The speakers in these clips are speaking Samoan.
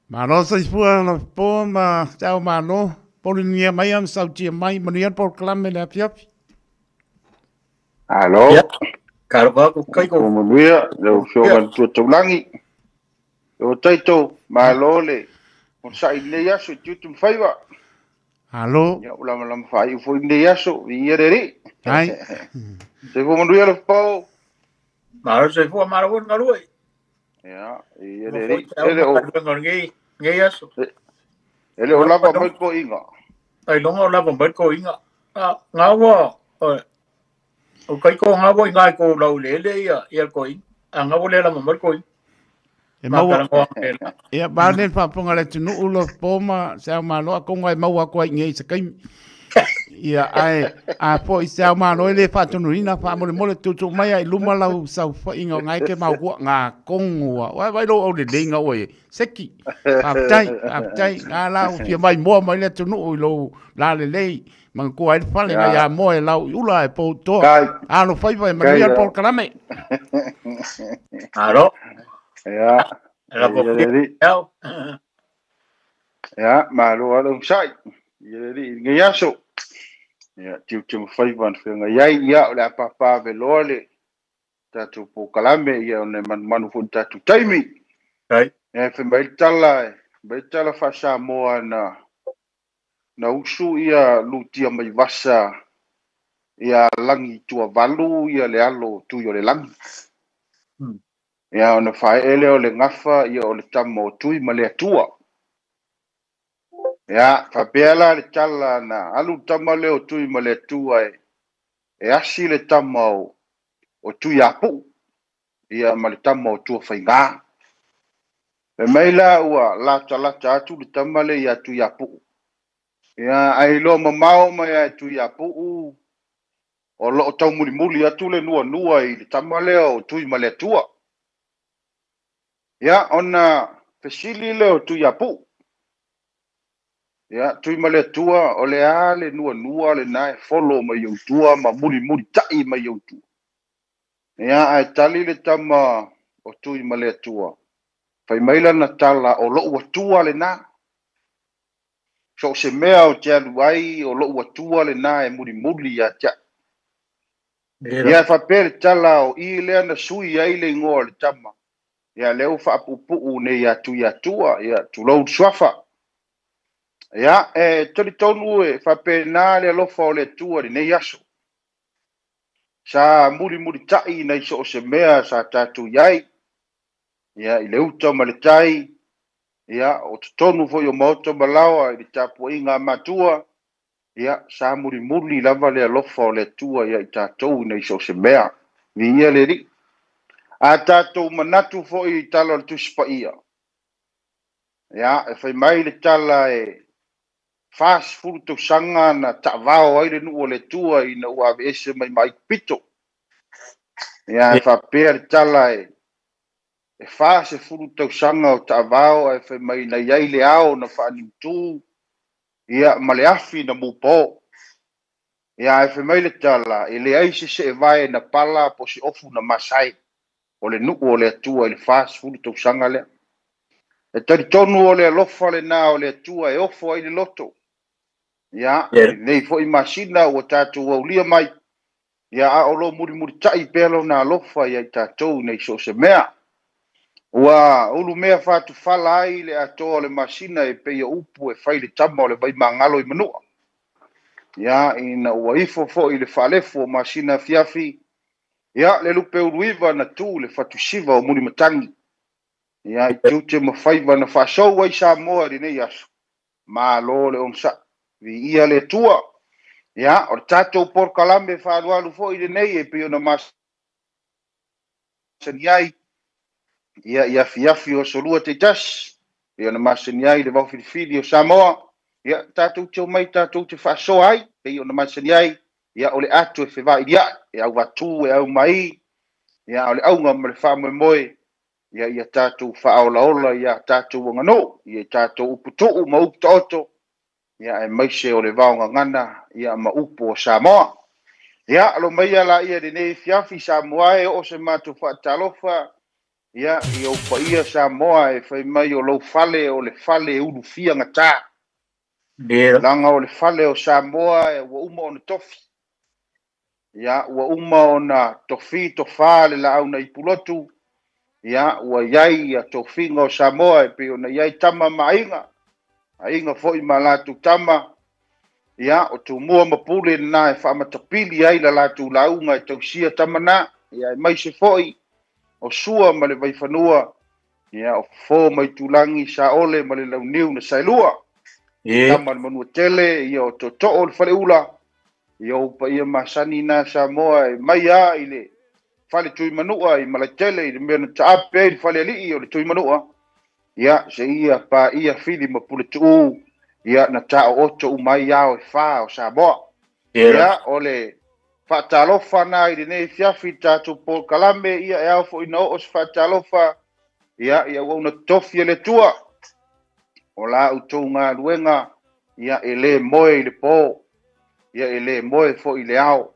Malo soifua lau po ma te ao malo, polinia mai am sautia mai, manuia le polokalame le afiafi. Alo. Ia, karo ko kai ko. Manuia, lau Afioga i le Matua Taulagi. O taito, malo le onosai i lenei aso i tiute ma faiva. Alo. Ia, ua lamalama faaiu foi lenei aso, viia le Alii. Ai. Soifua manuia le pao. Malo soifua, malo foi le galue. Ia, viia le Alii. E le o Lenei aso. E le o lava mai toeaiga. Ailoga o lava mai toeaiga. Ngā ua, o kai ko ngā ua i ngā ko lau lele ia, ia toeaiga. A ngā ua le lava mai toeaiga. E maua, ia, ba le faafofoga le atunuu lo po ma se ao malo a konga e maua atu ai i se kaimi. Ia, ae, a po i se ao malo e le faatonuina, faamolemole tuutuu mai ai luma lau saofaiga o ngai ke mau hua ngā kongua. Wai vai lo au le leinga oe. Seki, faafetai, faafetai, ngā la u fia mai moa mai le atunuu i lou la lelei. Manatua ai le fale ngai a moa e lau i ula e pou toa. Alo faiva e manuia le polokalame. Alo. Ia. Ia, malo lava le onosai. Ia le alii i lenei aso. Ia, tiute ma faiva na feagai ai. Ia, o le a papaveloa le tatou polokalame, ia, ona e manumanu foi i le tatou taimi. Ia, fai mai le tala, fai mai le tala faa-Samoa na na usu ia Lutia mai Vasa ia Lagi Tuavalu ia le alo o Tui o le Lagi. Ia ona faaee lea o le gafa ia o le tama o Tui ma le Atua. Ia faapea la le tala na alu le tama lea o Tui ma le Atua e asi le tama o Tui Apuu ia ma le tama o Tuafaiga. Fai mai la ua latalata atu le tama lea ia Tui Apuu. Ia ae iloa mamao mai lava e Tui Apuu o lo o taumulimuli atu le nuanua i le tama lea o Tui ma le Atua. Ia ona fesili lea o Tui Apuu. Ia Tui ma le Atua, o le a le nuanua lena e folo mai ou tua ma mulimulitai mai ou tua? Ia ae tali le tama o Tui ma le Atua, fai mai lana tala, o lou Atua lena. So o se mea ou te alu ai, o lou Atua lena e mulimuli ia te au. Ia e faapea le tala o i lea na sui ai le igoa o le tama, ia lea ua faapuupuu nei ia Tui Atua, ia tulou le suafa. Ia, e talitonu e faapena le alofa o le Atua i lenei aso. Sa mulimulitai nai so o se mea sa tatou i ai, ia, i le uta ma le tai, ia, o totonu foi o maota ma laoa i le tapuaiga a matua, ia, sa mulimuli lava le alofa o le Atua ia i tatou ina i so o se mea. Viia le Alii. A tatou manatu foi i tala o le Tusi Paia, ia, e fai mai le tala e 40 tausaga na taavao ai le nuu o le Atua ina ua aveese mai ma Aikupito. Ia, e faapea le tala e 40 tausaga o taavao ae fai mai na i ai le ao na faaniutu, ia, ma le afi na mupo. Ia, ae fai mai le tala, e leai se seevae na pala po se ofu na masae o le nuu o le Atua i le 40 tausaga lea. E talitonu o le alofa lena o le Atua e ofo ai le loto. Ia, lenei foi masina ua tatou aulia mai, ia, a o lo mulimulitai pea lona alofa ia i tatou ina i so o se mea. Ua ulumea fatufala ai le atoa o le masina e pei o upu e fai le tama o le vaimagalo i manua. Ia, ina ua ifo foi le faalefu o masina afiafi, ia, le lupe uluiva na tu le fatusiva o Mulimatagi. Ia, i tiute ma faiva na faasou ai Samoa i lenei aso. Malo le onosai. Viia le Atua. Ia, o le tatou polokalame faalualu foi lenei e pei ona masani ai, ia, i afiafi o aso lua taitasi, pei ona masani ai le vaofilifili o Samoa, ia, tatou te omai tatou te faasoa ai, pei ona masani ai, ia, o le ato e fevailiai, e auvatū, e aumai, ia, o le auga ma le faamoemoe, ia, ia tatou faaolaola ia tatou aganuu, ia tatou upu tuu ma upu taoto, ia, aemaise o le vaogagana, ia, ma upu o Samoa. Ia, alo maia laia i lenei afiafi Samoa e oo se matou faatalofa, Ia, i ou paia Samoa e fai mai o lou fale o le fale e ulufia gata. Leaga o le fale o Samoa ua uma ona tofi. Ia, ua uma ona tofi tofa le laau na ipulotu. Ia, ua i ai ia tofiga o Samoa e pei ona i ai tama ma aiga. Aiga foi ma latou tama. Ia, o Tumua ma Pule lena e faamatapili ai la latou lauga e tausia tama na. Ia, aemaise foi o Sua ma le Vaifanua, ia, o Fofo ma Itulagi, Saole ma le Launiu na Saelua. Tama le Manuatele, ia, o Tootoo o le Faleula, ia, o paia masani na Samoa e mai lava i le fale Tuimanua i Malaetele i le mea na taape ai le falealii o le Tuimanua, ia, seia paia Fili ma Puletuu, ia, na taooto uma ai ao e fa o Samoa. Ia, o le faatalofa na i lenei afiafi i le tatou polokalame, ia, e ao foi na oo se faatalofa, ia, ia ua una tofi e le Atua. O la outou galuega, ia, e le moe i le po, ia, e le moe foi i le ao.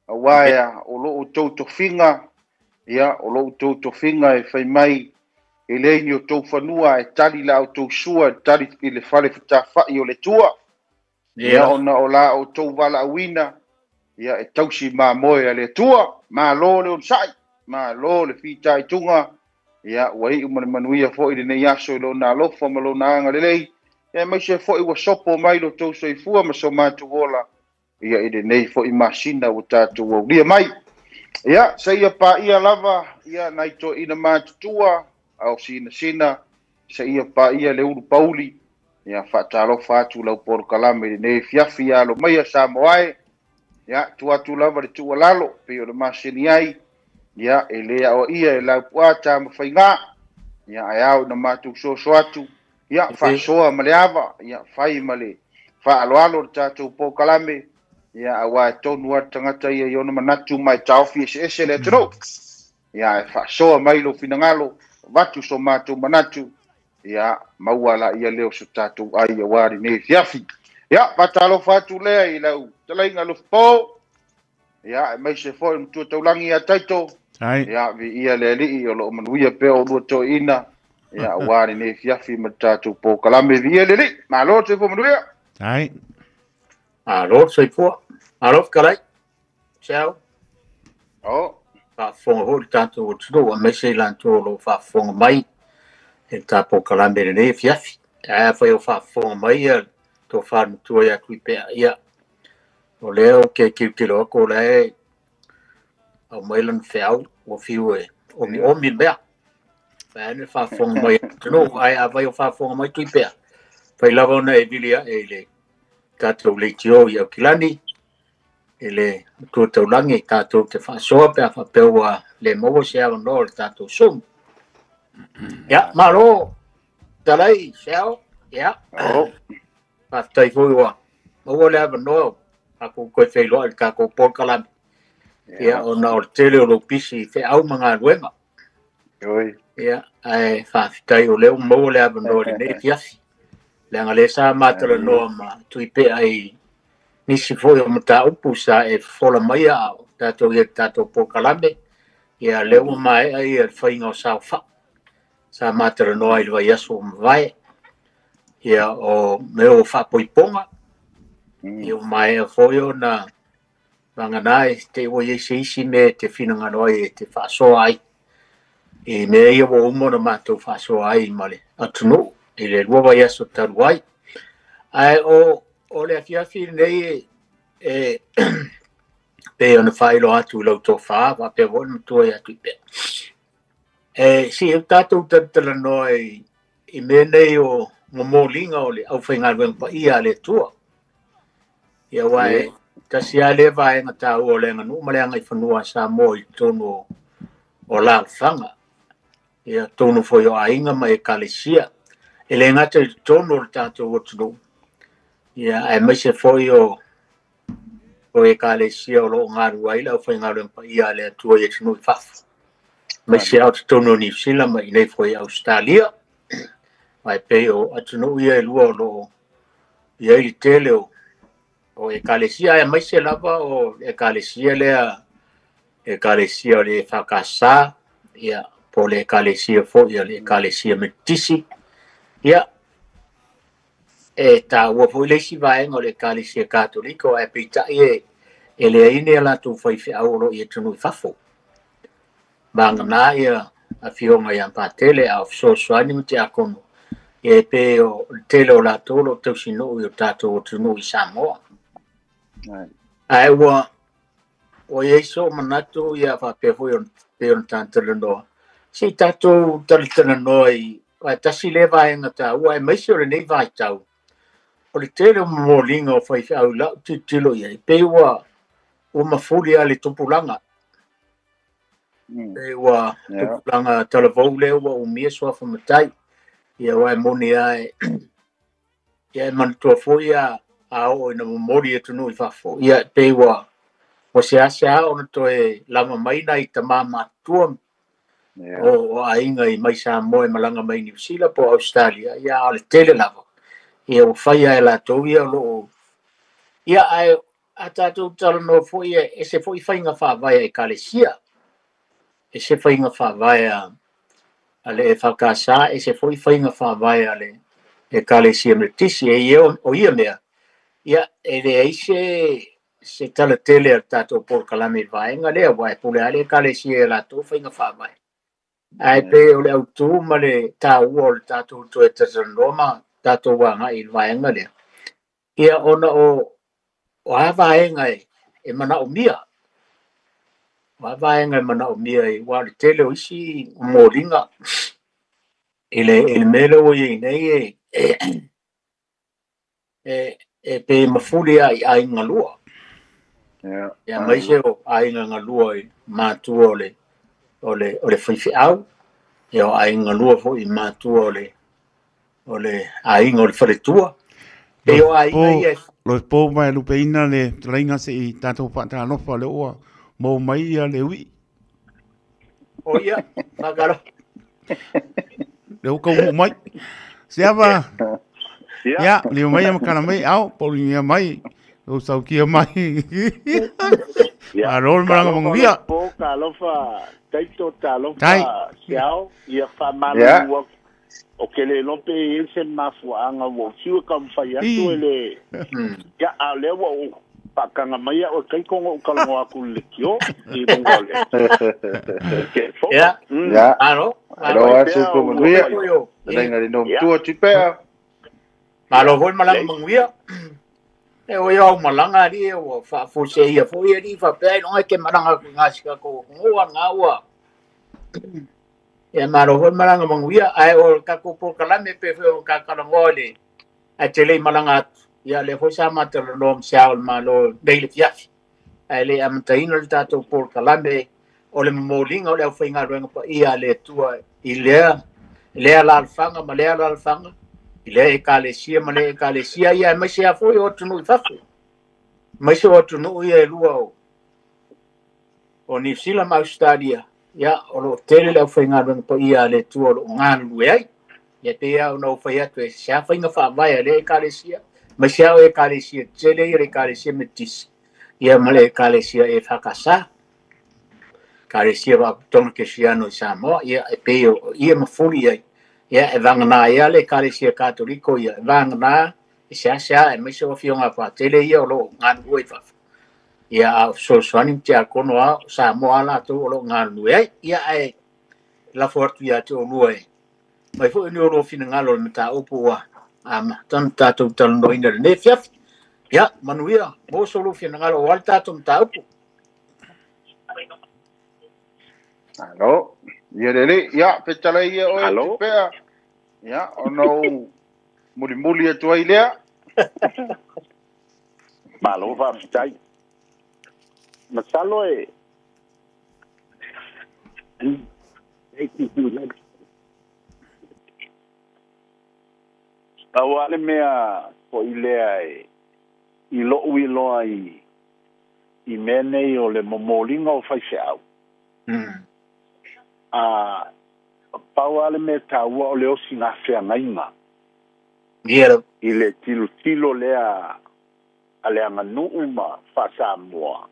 Aua ea, o lo outou tofiga, ia, o lo outou tofiga e fai mai, e leai ni outou fanua e tali la outou sua, e tali i le fale fetafai o le Atua. Ia, ona o la outou valaauina, ia, e tausi mamoe a le Atua. Malo le onosai, malo le fitaituga, ia, ua iu ma le manuia foi lenei aso i lona alofa ma lona agalelei, ia, aemaise foi ua sopo mai lo outou soifua ma so matou ola, ia, i lenei foi masina ua tatou aulia mai. Ia, seia paia lava, ia, nai toeaiina matutua, ao sinasina, seia paia le ulu pauli, ia, faatalofa atu lau polokalame i lenei afiafi, ia alo maia Samoa e, ia, tuu atu lava le tuualalo, pei o le maseni ai, ia, e le aoaia e Laupua Tamafaiga, ia, ae ao ina matou soso atu, ia, faasoa ma le ava, ia, fai ma le faaaloalo le tatou polokalame, ia, aua e tonu lava le tagata ia i ona manatu ma e taofi eseese le atunuu. Ia, e faasoa mai lou finagalo, avatu so matou manatu, ia, maua laia lea o so tatou ai aua lenei afiafi. Ia, faatalofa atu lea i lau talaiga Lufipo, ia, aemaise foi o le matua taulagi ia Taito, ia, viia le Alii o lo o manuia pea oulua toeaiina, ia, aua lenei afiafi ma le tatou polokalame. Viia le Alii, malo le soifua manuia. Malo le soifua. Malo fetalai. Ciao. Oh. Faafofoga foi le tatou atunuu aemaise i latou o lo o faafofoga mai i le tatou polokalame i lenei afiafi. Ae afai o faafofoga mai ia le tofa le matua ia Tuipea, ia, o lea ou te tilotilo atu o la e aumai lana feau ua fiu e omiomi le mea. Ae le faafofoga mai le atunuu, ae afai o faafofoga mai Tuipea, fai lava ona e vili ae i le tatou leitio i Aukilani, i le matua taulagi tatou te faasoa pe a faapea ua le maua se avanoa o le tatou Zoom. Ia, malo, talai, seao, ia. Faafetai foi ua maua le avanoa tatou toe feiloai i le tatou polokalame. Ia, ona o le tele o lou pisi i feau ma galuega. Ia, ae faafetai o lea ua maua le avanoa i lenei afiafi. Leaga lea sa matalanoa ma Tuipea i nisi foi o mataupu sa e fofola mai a o tatou i le tatou polokalame. Ia, lea ua maea ia le faiga o saofai. Sa matalanoa i le vaiaso ua mavae. Ia, o mea o faapoipoga. Ia, ua maea foi ona vagana e te ua i ai se isi mea e te finagalo ai e te faasoa ai. I mea ia ua uma ona matou faasoa ai ma le atunuu i le 2 vaiaso talu ai. Ae o le afiafi lenei e pei ona faailoa atu i lau tofa, faapea foi le matua ia Tuipea. E si o tatou talatalanoa i mea nei o momoliga o le aufaigaluega paia a le Atua. Ia aua e tasi lava lea vaega taua o le aganuu ma le agaifanua a Samoa i totonu o alaalafaga. Ia totonu foi o aiga ma ekalesia. E le gata i totonu o le tatou atunuu, ia aemaise foi o ekalesia o lo o galulue ai le aufaigaluega paia a le Atua i atunuu i fafo. Aemaise lava o totonu o Niu Sila ma i inei foi i Ausetalia. Ae pei o atunuu ia e lua o lo o i ai le tele o ekalesia, aemaise lava o ekalesia lea, ekalesia o le EFKS, ia, Po le Ekalesia foi a le Ekalesia Metotisi. Ia, e taua foi le isi vaega o le Ekalesia Katoliko, ae peitai e leai ni a latou faifeau o lo o i atunuu i fafo. Vagana ia afioga ia Patele a o fesoasoani ma tiakono, ia e pei o le tele o latou o lo o tausinuu i o tatou atunuu i Samoa. Ae ua i ai sou manatu ia faapea foi pei ona talatalanoa, se i tatou talatalanoa i aua tasi lea vaega taua aemaise o lenei vaitau, o le tele o momoliga o faifeau i lau tilotilo i ai, pei ua mafuli lava le tupulaga. Pei ua tupulaga talavou lea ua umia suafa matai. Ia aua e moni lava ia e manatua foi a oo ina momoli atunuu i fafo. Ia pei ua seasea ona toe lava mai nai tama matutua o aiga i mai Samoa e malaga mai Niu Sila po o Australia, ia a o le tele lava. Ia ua faia e latou ia o lo o... Ia ae a tatou talanoa foi e ese foi faiga faavae a Ekalesia. Ese faiga faavae a le EFKS, ese foi faiga faavae a le Ekalesia Metotisi. E ia o ia mea, ia e leai se talatele a le tatou polokalame i le vaega lea, aua e pule lava le Ekalesia i a latou faiga faavae. Ae pei o le autu ma le taua o le tatou toe talatalanoa ma tatou agai i le vaega lea, ia ona o a vaega e manaomia. O a vaega e manaomia aua o le tele o isi momoliga i le mea lea ua i ai nei e pei mafuli lava i aiga galua. Ia aemaise o aiga galua i matua o le faifeau, ia o aiga galua foi i matua o le aiga o le faletua. Pei o aiga ia... Lo po mai lupeina le talaiga se i tatou faatalofa le ua maua mai ia le ui. O ia, whakaro. Le ua kaunuu mai. Seava. Ia, lio mai makana mai au, paulinia mai, o saukia mai. Malo le malaga manuia. Po, talofa, taito, talofa, seao, ia whaamalu atu. O ke le lope i se mafuaanga ua fiu ka mawhai atu e le... Ia, a lea ua o pakanga mai au e kaikongo o kalongo aku le kio i lunga o le. Ke fo. Ia. Ia. Malo. Alo a se ko manuia. Lenga le no tua tupea. Malo foi malanga manuia. E o ia au malanga ali e ua faafose ia foi ali faapea iloga e ke malanga ku ngā sika ko ngoa ngā ua. Ia malo foi malanga manuia ae o tatou polokalame pe foi o kakalangoa le ae tele i malanga atu. Ia lea foi sa matalanoa ma se ao o le Malo nei le fiafi. Ae le amataina le tatou polokalame o le momoliga o le aufaigaluega paia a le Atua i lea alaalafaga ma lea alaalafaga, i lea Ekalesia ma lea Ekalesia, ia aemaise lava foi o atunuu i fafo. Aemaise o atunuu ia e lua o Niu Sila ma Australia, ia o lo o tele le aufaigaluega paia a le Atua o lo o galulue ai. Ia pei lava ona ou fai atu e se a faiga faavae a lea Ekalesia, aemaise lava o Ekalesia tele ia le Ekalesia Metotisi, ia ma le Ekalesia EFKS. Ekalesia Faapotopotoga Kerisiano i Samoa, ia e pei o ia mafuli ai. Ia e vagana ai le Ekalesia Katoliko ia, e vagana e seasea aemaise o afioga faatele ia o lo o galulue i fafo. Ia a o fesoasoani ma tiakono a o Samoa a latou o lo o galulue ai. Ia ae lafo atu ia te olua e mai foi ni olua finagalo o le mataupu ua amata ona tatou talanoaina lenei fiafi. Ia, manuia, mo so lou finagalo o a le tatou mataupu. Alo, ia lele, ia, fetalai ia oe tupea. Ia, ona ou mulimuli atu ai lea. Malo faafetai. Masalo e pau lava le mea foi lea e i lou iloa i mea nei o le momoliga o faifeau. A pau lava le mea taua o le osigafeagaiga i le tilotilo lea a le aganuu ma faa-Samoa,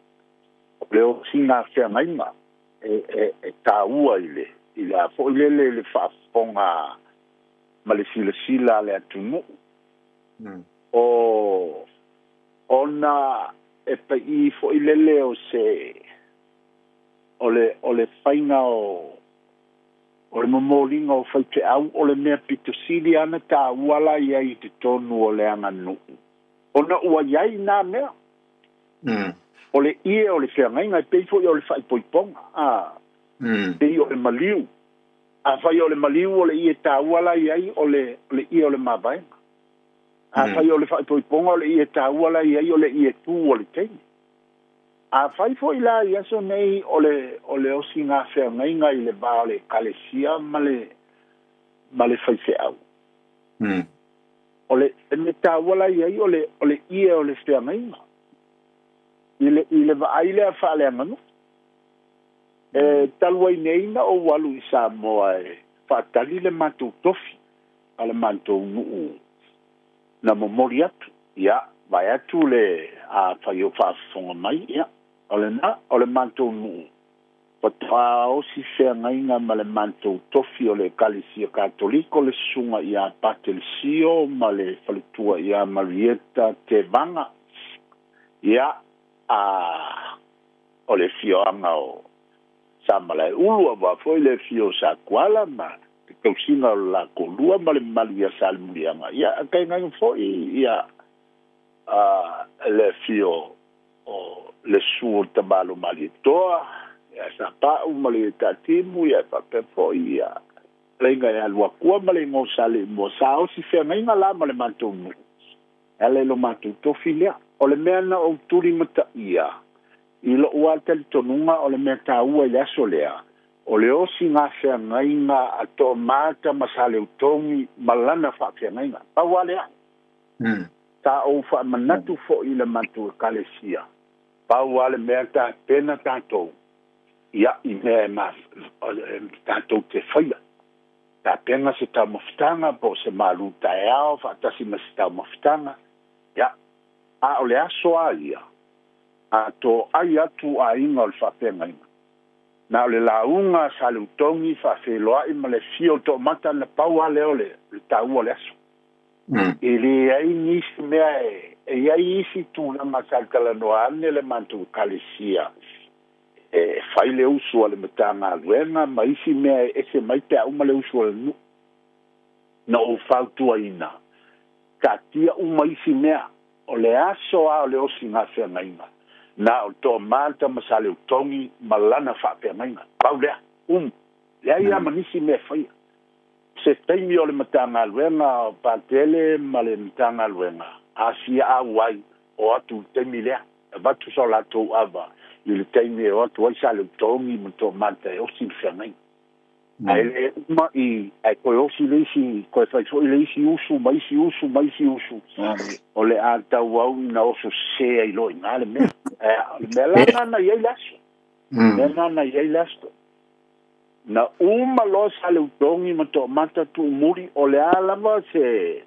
o le osigafeagaiga e taua i le i le a fo'i lele le faafofoga ma le silasila a le atunuu. O ona e pa'i fo'i lele o se o le faiga o le momoliga o faifeau o le mea pitosili ana tāua la iai i totonu o le aganuu ona ua iai nā mea. O le ie o le feagaiga e pei fo'i o le faaipoipoga pei o le maliu. Afai o le maliu o le ie tāua la iai o le ie o le mavaega. Afai o le faaipoipoga o le ie tāua la iai o le ie tū o le teine. Afai fo'i la i aso nei o le osiga feagaiga i le va o le ekalesia ma le faifeau. O le mea tāua la iai o le ie o le feagaiga i le vaai lea faaleaganuu. E talu ai nei na ou alu i Samoa e faatali le matou tofi a le matou nuu na momoli atu. Ia, vae atu le afai o faafofoga mai, ia, o lena o le matou nuu faatoa osi feagaiga ma le matou tofi o le Ekalesia Katoliko le susuga ia Patelesio ma le faletua ia Marieta Tevaga. Ia, o le fioaga o Samalaeulu auā foi le afio o Sakuala ma le tausiga o le lakolua ma le mamalu ia Salemuliaga. Ia, tainaina foi ia le afio o le susu o le Tamalo Malietoa ia Sapa'u ma le Taatimu, ia faapea foi ia leiga ia Luakua ma le igoa o Saleimoa. Sa osi feagaiga la ma le matou nuu e ala i lo matou tofi lea. O le mea na ou tulimataia i lo'u a talitonuga o le mea tāua i le aso lea o le osiga feagaiga a Toomata ma Saleutogi ma lana faafeagaiga. Pau a lea. Sa ou faamanatu fo'i i le matou ekalesia. Pau a le mea tapena tatou ia i mea e tatou te faia. Tapena se taumafataga po o se malu taeao faatasi ma se taumafataga. Ia, a o le aso a ia a to'ai atu aiga o le faafeagaiga. Na o le lauga Saleutogi faafeiloa'i ma le fia o Toomata na pau a lea o le taua o le aso. E leai nisi mea e iai isi tulaga sa talanoa ane le matou ekalesia e fai le usu a le Matagaluega ma isi mea e ese mai pe a uma le usu a le nuu. Na ou fautuaina taatia uma isi mea o le aso a o le osiga feagaiga na o Toomata ma Saleutogi ma lana faafeagaiga. Pau lea, leai a ma nisi mea faia. Se taimi o le Matagaluega o Patele ma le Matagaluega a fia auai o atu i le taimi lea. Avatu sa o latou ava i le taimi e o atu ai Saleutogi ma Toomata e osi le feagaiga. Ae le uma i ae toe osi le isi, toe fai fo'i le isi usu ma isi usu ma isi usu. O le a tauau ina oso sesē ai loa i gā le mea. O le mea la nana i ai le aso. Mea nana i ai le aso. Na uma loa Saleutogi ma Toomata tuumuli o le a lava se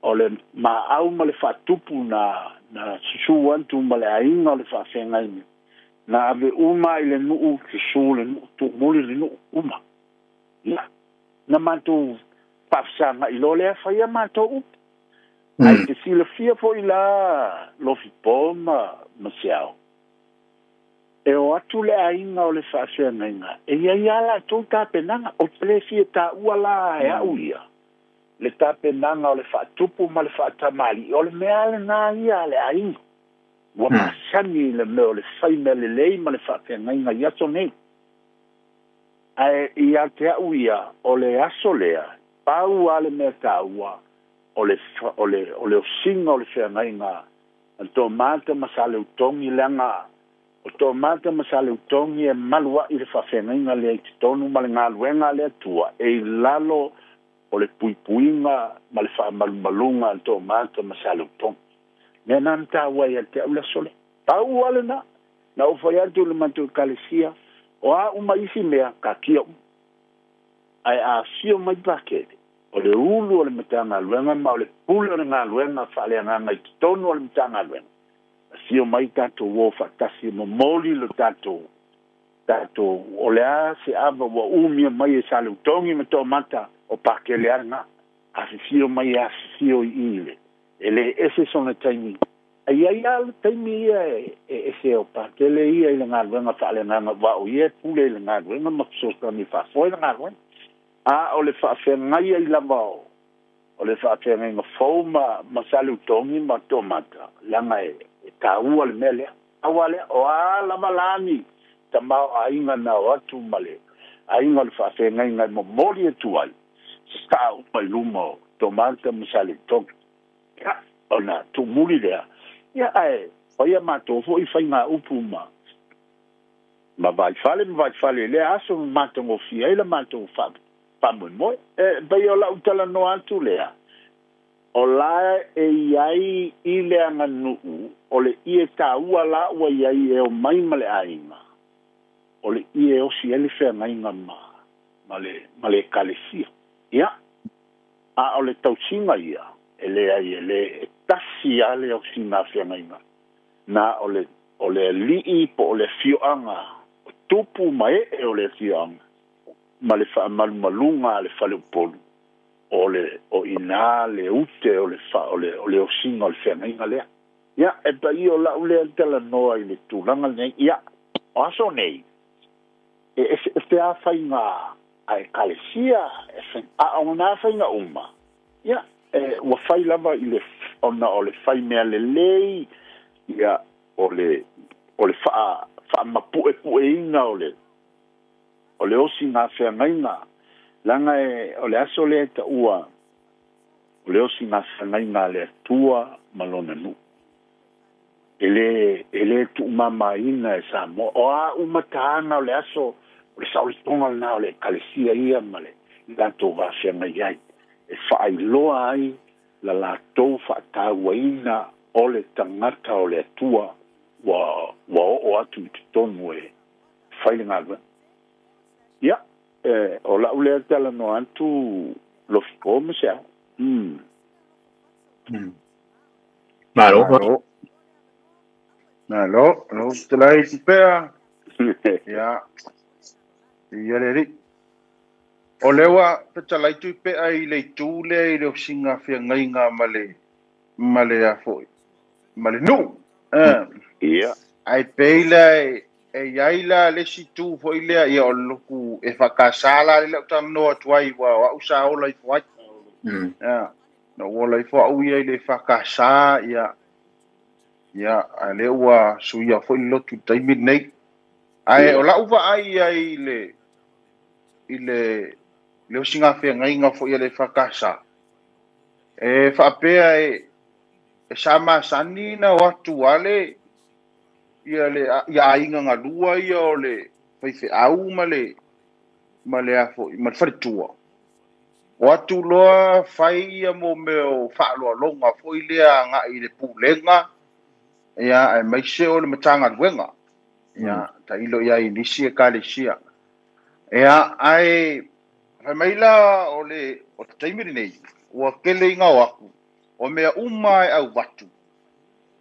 o le maau ma le faatupu na susu atu ma le aiga o le faafeagaiga. Na ave uma i le nuu, susu le nuu, tuumuli le nuu, uma. Ia, na matou faafesaga'i loa lea faia matou upu. Ae te silafia fo'i la Lofipo ma Seao. E o atu le aiga o le faafeagaiga, e iai a latou tapenaga. O te le fia tāua la e a'u ia le tapenaga o le faatupu ma le faatamali'i. O le mea lenā ia a le aiga. Ua masani i le mea o le fai mea lelei ma le faafeagaiga i aso nei. Ae ia te a'u ia o le aso lea, pau a le mea tāua o le osiga o le feagaiga a Toomata ma Saleutogi leaga o Toomata ma Saleutogi e malu a'i le faafeagaiga lea i totonu ma le galuega a le Atua e i lalo o le puipuiga ma le faamalumaluga a Toomata ma Saleutogi. Mea na na tāua ia te au le aso lea. Pau a lena, na ou fai atu i le matou ekalesia, o a uma isi mea katia uma. Ae afio mai Pakele, o le ulu o le Matagaluega ma o le pule o le galuega faaleagaga i totonu o le Matagaluega. Afio mai tatou o faatasi e momoli lo tatou Tatou o le a se ava ua umia mai e Saleutogi ma Toomata o Pakele a lena. Afifio mai e afifio i i le e lē ese sona taimi ai ai a le taimi ia e ese o Pakele ia i le galuega faaleagaga ua o ia e pule i le galuega ma fesoasoani faafoe le galuega. A o le faafeagai ai lava o le faafeagaiga fou ma Saleutogi ma Toomata leaga e taua le mea lea. Aua lea o a lava lani tamāo'aiga na o atu ma le aiga o le faafeagaiga e momoli atu ai sasaa uma i luma o Toomata ma Saleutogi. Ia ona tuumuli lea ia ae faia matou fo'i faigāupu ma vaifale ma vaifale i lea aso ma matagofie ai la matou faamoemoe. E pei o la'u talanoa atu lea o la e iai i le aganuu o le ie tāua la ua iai e omai ma le aiga o le ie osi ai le feagaiga ma le ekalesia. Ia a o le tausiga ia e leai e lē e tasi a le osiga feagaiga na o le ali'i po o le afio'aga o tupu ma e'e o le afio'aga ma le faamalumaluga a le faleupolu o le o inā le ute o le o le osiga o le feagaiga lea. Ia e paia o la'u lea talanoa i le tulaga lenei. Ia o aso nei e eseese a faiga a ekalesia a o nā faiga uma ia e ua fai lava i le ona o le fai mea lelei ia o le faamapu'epu'eina o le osiga feagaiga leaga o le aso lea e ta'ua o le osiga feagaiga a le Atua ma lona nu'u. E lē tu'umamaina e Samoa o a uma tāga o le aso o le saolitoga lenā o le ekalesia ia ma le latou vafeagai ai e faailoa ai la latou faatauaina o le tagata o le Atua ua oo atu i totonu e fai le galuega. Ia o la'u lea talanoa atu Lofiko ma se ao. Malo. Malo, lo telai pea. Ia. Ia le ri. O lewa petalai tu pea i le itu lea i le osiga feagaiga ma le afoi. Ma le nu'u. Ia. Ai pei la e iai la le isi tu fo'i lea ia o le loku e faakasā la le la'u talanoa atu ai ua o a'u sa ola ifo ai. Ia. Na ou ola ifo a'u ia i le faakasā ia. Ia a lea ua suia fo'i le lotu i le taimi lenei. Ae o la'u vaai ai i le osiga feagaiga fo'i a le faakasā. E faapea e sa masani na o atu ale ia le ia aiga galua ia o le faifeau ma le afoi ma le faletua. O atu loa fai ia mo mea o faaloaloga fo'i lea aga'i i le pulega ia aemaise o le Matagaluega. Ia ta'ilo iai i nisi ekalesia. Ia ae fai mai la o le taimi lenei ua kele iga o aku o mea uma e auvatu.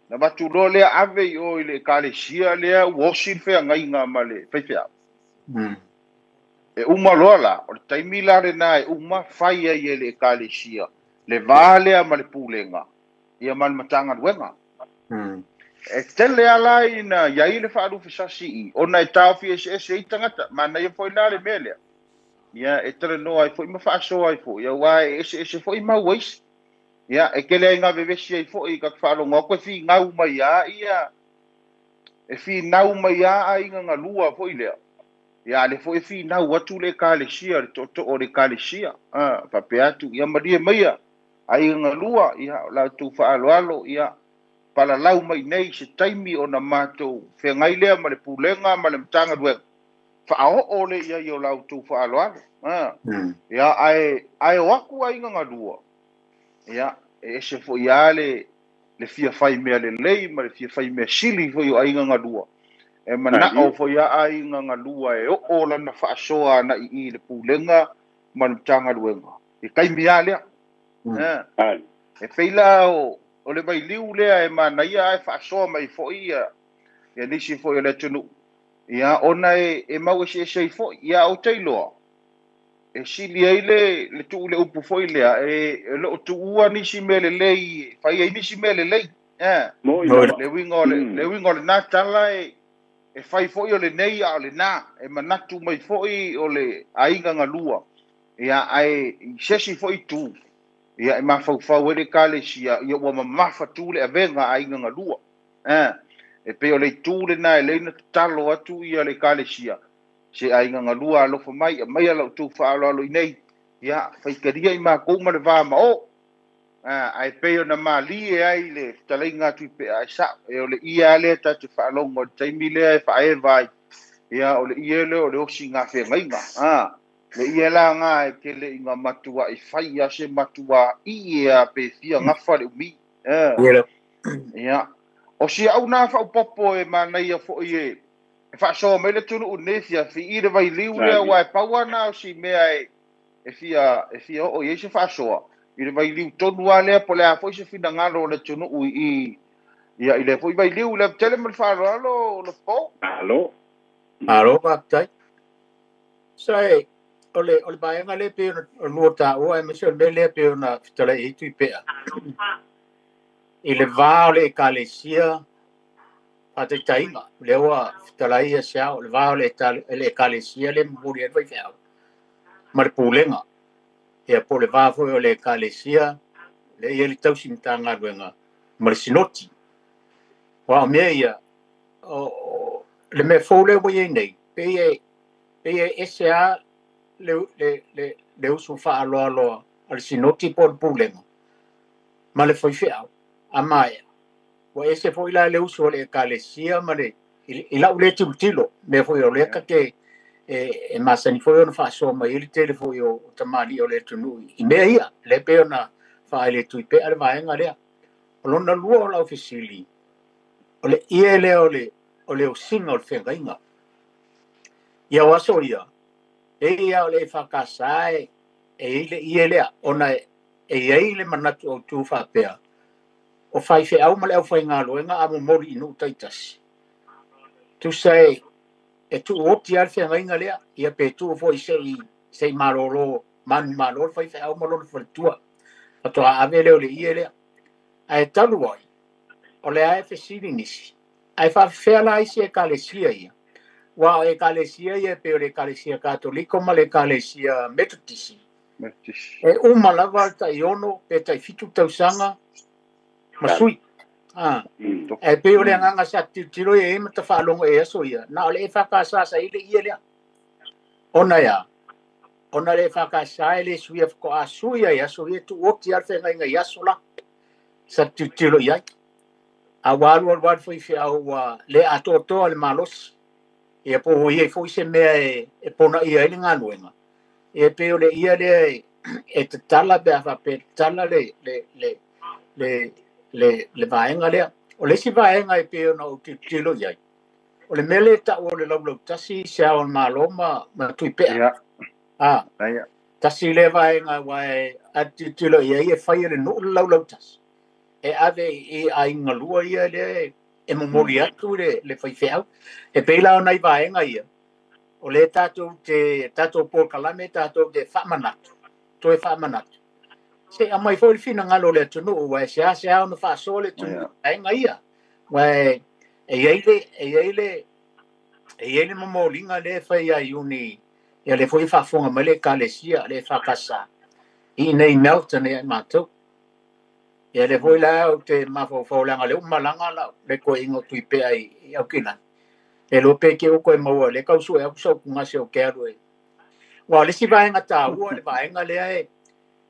Na vatu loa lea ave i o i le ekalesia lea ua osi le feagaiga ma le faifeau. E uma loa la, o le taimi la lenā e uma fai ai e le ekalesia le vā lea ma le pulega ia ma le Matagaluega. E tele ala ina iai le faalufesasi i ona e taofi eseese ai tagata manaia fo'i la le mea lea. Ia e talanoa ai fo'i ma faasoa ai fo'i auā e eseese fo'i mau aisi. Ia e kele ai gavevesi ai fo'i ka faalogo atu e finau mai a ia e finau mai a aiga galua fo'i lea. Ia a le fo'i e finau atu le ekalesia le to'oto'o o le ekalesia. Faapea atu ia malie maia aiga galua ia o latou faaloalo ia palalau mai nei se taimi ona matou feagai lea ma le pulega ma le Matagaluega faaoo le ia i o latou faaloalo. Ia ae o aku aiga galua ia e ese fo'i a le fia fai mea lelei ma le fia fai mea sili fo'i o aiga galua. E mana'o fo'i a aiga galua e oo lana faasoa ana'i i le pulega ma le Matagaluega. I taimi a lea. E pei la o le vailiu lea e manaia ae faasoa mai fo'i ia nisi fo'i o le atunu'u. Ia ona e mau eseese ai fo'i. Ia ou te iloa e sili ai le tuu le upu fo'i lea e loo tuua nisi mea lelei fai ai nisi mea lelei. Le uiga o le uiga o lena tala e fai fo'i o lenei a o lena e manatu mai fo'i o le aiga galua. Ia ae i se isi fo'i tu ia e mafaufau ai le Ekalesia ia ua mamafa tu le avega aiga galua. E pei o le itu lena e lei na tatalo atu ia le Ekalesia se aiga galua alofa mai aumaia la outou faaaloalo i nei ia faitalia i makou ma le va ma o. Ae pei ona malie ai le fetalaiga a Tuipea e sa'o e o le ie lava lea tatou te faalogo i le taimi lea e faaeva ai ia o le ie lea o le osi gafeagaiga. Le ie la gā e tele ina matua'i fai a se matua'i a pe fia gafa le umi. Ia o si au na faaopopo e manaia fo'i e faasoa mai le atunuu lenei afiafi i le vailiu lea ua e pau lava na o si mea e fia oo i ai se faasoa i le vailiu tonu lava lea po o le a fo'i se finagalo o le atunuu i ia i le fo'i vailiu le tele ma le faaaloalo Lofo. Malo. Malo faafetai. Sa e o le vaega lea pei ona lua taua aemaise o le mea lea pei ona fetalai ai Tuipea i le va o le Ekalesia faataitaiga lea ua fetalai ia se ao le va o le Ekalesia lea e momoli ai le faifeau ma le pulega. Ia po o le va foi o le Ekalesia lea e i ai le tausi Matagaluega ma le sinoti. Aua o mea ia o le mea fou lea ua i ai nei pei e ese lava le usu faaaloaloa a le sinoti po o le pulega ma le faifeau a maea. Ua ese foi la le usu o le Ekalesia ma le i lau lea tilotilo mea foi o lea tate e masani foi ona faasoa mai ai le tele foi o tamalii o le atunuu i mea ia lea pei ona faaele Tuipea le vaega lea. O lona lua o lau fesili o le ie lea o le osiga o le feagaiga. Ia o aso ia e ia o le EFKS e i ai le ie lea ona e i ai le manatu autu faapea o faifeau ma le aufaigaluega a momoli i nuu taitasi. Tusa e tuuoti lava le feagaiga lea ia pe tuu foi se'i malolo manumalo le faifeau ma lona faletua faatoa ave lea o le ie lea. Ae talu ai o lea e fesili nisi ae faafefea la isi Ekalesia ia. Ua o Ekalesia ia pei o le Ekalesia Katoliko ma le Ekalesia Metotisi. E uma lava le tai-6 pe tai-7 tausaga ma sui. E pei o le agaga sa tilotilo i ai ma tafaalogo e aso ia na o le EFKS sa i le ie lea. Ona ea ona le EFKS e le suia faatoa sui ai aso ia tuuoti lava le feagaiga i aso la sa tilotilo i ai. A ua alu alu lava le faifeau ua le atoatoa le malosi. Ia po o i ai foi se mea e ponaia ai le galuega. Ia pei o le ia lea e tatala pe a faapea tatala le vaega lea. O le isi vaega e pei ona ou tilotilo i ai o le mea lea e tau o le laulautasi se ao o le Malo ma Tuipea. Tasi lea vaega aua e a tilotilo i ai e fai e le nuu le laulautasi. E ave i aiga galua ia lea e momoli atu le faifeau. E pei la o nai vaega ia o le tatou te tatou polokalame tatou te faamanatu toe faamanatu. Se aumai foi le finagalo o le atunuu ua e seasea ona faasoa le atunuu vaega ia. Ua e i ai le momoliga lea e fai ia Iuni ia le foi faafofoga mai le Ekalesia le EFKS i inei Melton ia i matou. Ia le foi la ou te mafaufau leaga lea ua malaga le toeaiga o Tuipea i Aukilani. E iloa pe te ua toe maua lea tau sue atu sau tugase o ke alu e. Ua o le isi vaega taua le vaega lea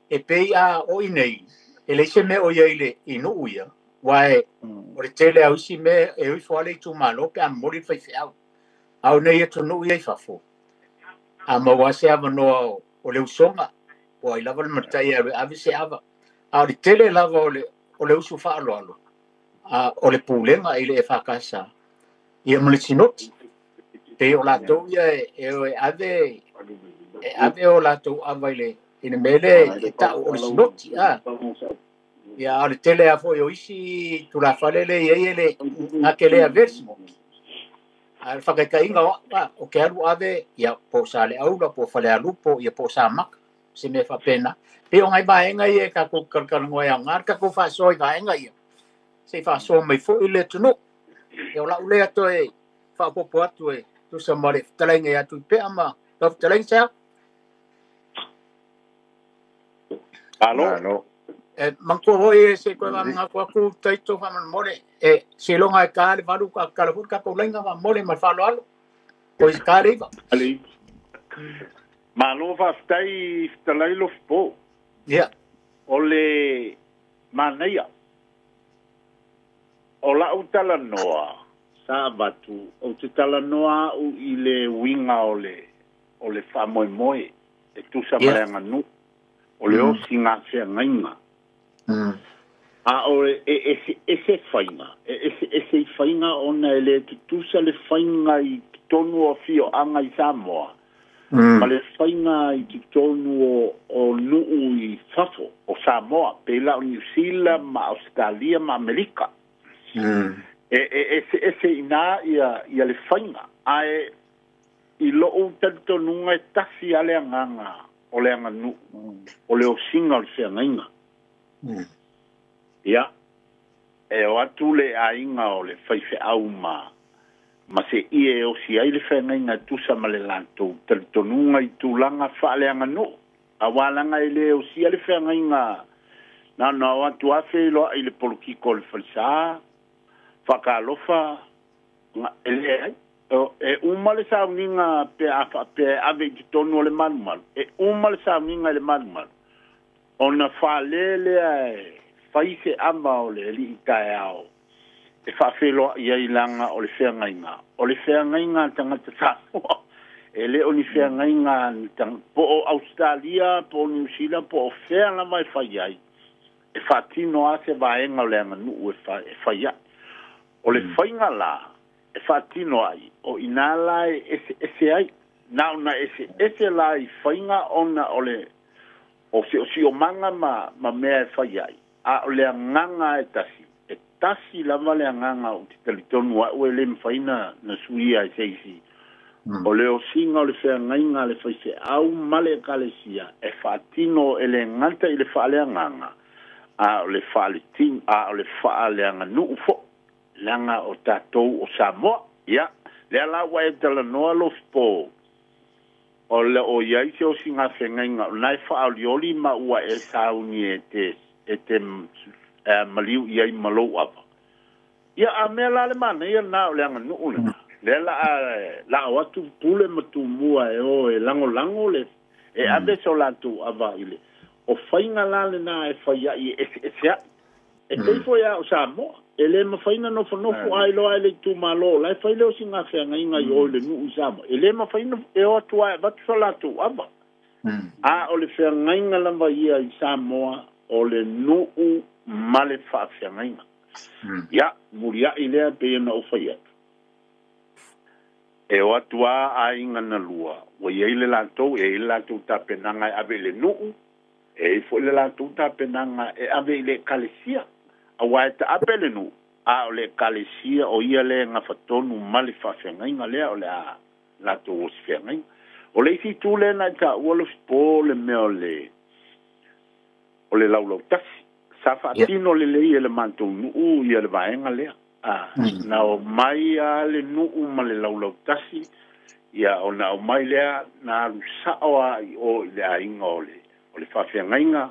e pei a o i nei e leai se mea o i ai le i nuu ia. Ua e o le tele au isi mea e o ifo lava le itumalo pe a momoli le faifeau. A o nei atunuu ia i fafo a maua se avanoa o le usoga po o ai lava le matai e alu e ave se ava. A o le tele lava o le usu faaaloalo o le pulega i le EFKS ia ma le sinoti. Pei o latou ia e o e ave o latou ava i le mea lea e tau o le sinoti. Ia a o le tele lava foi o isi tulafale lea e i ai e le gake le ave le sinoti. A whakaikainga o ke alu ave ia po sa le aula po fale alupo ia po sa maka se me whapena. Pe o ngai vaenga ia ka ko kalkalangoa ia ngā ka ko whasoa i vaenga ia. Se whasoa mai fo i le tunu. E o lau lea toe whapopo atu e tusa mare whatalenga ia tui pea ma lau whatalenga sea. Alo. E mangko hoi e se koe mga kua ku taito whamanamore e se longa e ka le valu ka kalahuru ka kaulenga whamore ma whalo alo. Ko i ka reiva. Ali. Malo whaftai whatalai lo whipo. Yeah. O le manaia. O lau talanoa sa vatu o te talanoa au i le winga o le whamoemoe e tusa maleanga nu. O le osi ngā wheangainga. A o e ese whainga. E ese whainga ona e le tutusa le whainga i tonu o fio anga i Samoa. Ma le whainga i tonu o nuu i fafo o Samoa. Pela o New Zealand ma Australia ma Amerika. E ese ina ia le whainga. A e i loo talitonunga e tasi ale anganga o le anga nuu. O le osinga o le wheangainga. Ia, e o atu le ainga o le whaiwhe au ma se ie o si ai le whangainga tusa ma le lantou talitonunga i tūlanga whaaleanga no. A wālanga e le o si ai le whangainga na na o atu afe loa i le polokiko o le whalisa, whakalofa, e le ai. E uma le sauninga pe a pe ave i tonu o le malumalu. E uma le sauninga i le malumalu. Ona whalele e whaise ama o le li i tae ao. E whawheloa ia i langa o le wheangainga. O le wheangainga tangata Samoa. E le o ni wheangainga po o Australia, po o New Zealand, po o wheanga mai whai ai. E whatino a se vaenga o le anga nuu e whai ai. O le whainga la, e whatino ai. O ina la e ese ai. Na ona ese la i whainga ona o le o se o si o manga ma mea e whai ai. A o le anganga e tasi. E tasi lava le anganga o te talitonu a ue le mwhaina na suia e seisi. O le osinga o le wheangainga le whaise au male e kalesia e whaatino e le ngata i le whaale anganga. A o le whaale ting, a o le whaale anga nuu fo. Langa o tātou o Samoa. Ia, lea la ua e talanoa lo whipo. O le o iai se o singa whengainga o nai whaolioli ma ua e sauni e te maliu iai malou apa. Ia a mea la le mana ia nā o le anga nuu le. Le la o atu pule matumua e o e lango lango le e ave so lātou ava i le. O whainga la le nā e whaia i e ese ai. E teifo ia o Samoa. E le mawhaina nofo nofo ai loa e le tūmalo. Lai whai leo si ngā wheangainga i o le nuu i Samoa. E le mawhaina e o atu ai vatu so lātou ava. A o le wheangainga lava ia i Samoa o le nuu ma le whaawheangainga. Ia, muria i lea pe na o whai atu. E o atu a ainga na lua. Wa iei le lātou, e i le lātou tapenanga e ave le nuu. E i fo le lātou tapenanga e ave i le kalesia. A wae ta ape le nuu. A o le kalesia o ia le ngā whatonu ma le whaawheangainga lea o le a lātou o si wheangainga. O le isi tū le na ta ua lo whipo le mea o le laulau tasi. Sa whaatino le lei e le mātou nuu ia le vaenga lea. Na o mai a le nuu ma le laulau tasi. Ia o na o mai lea na alu sao a i o i le ainga o le whaawheangainga.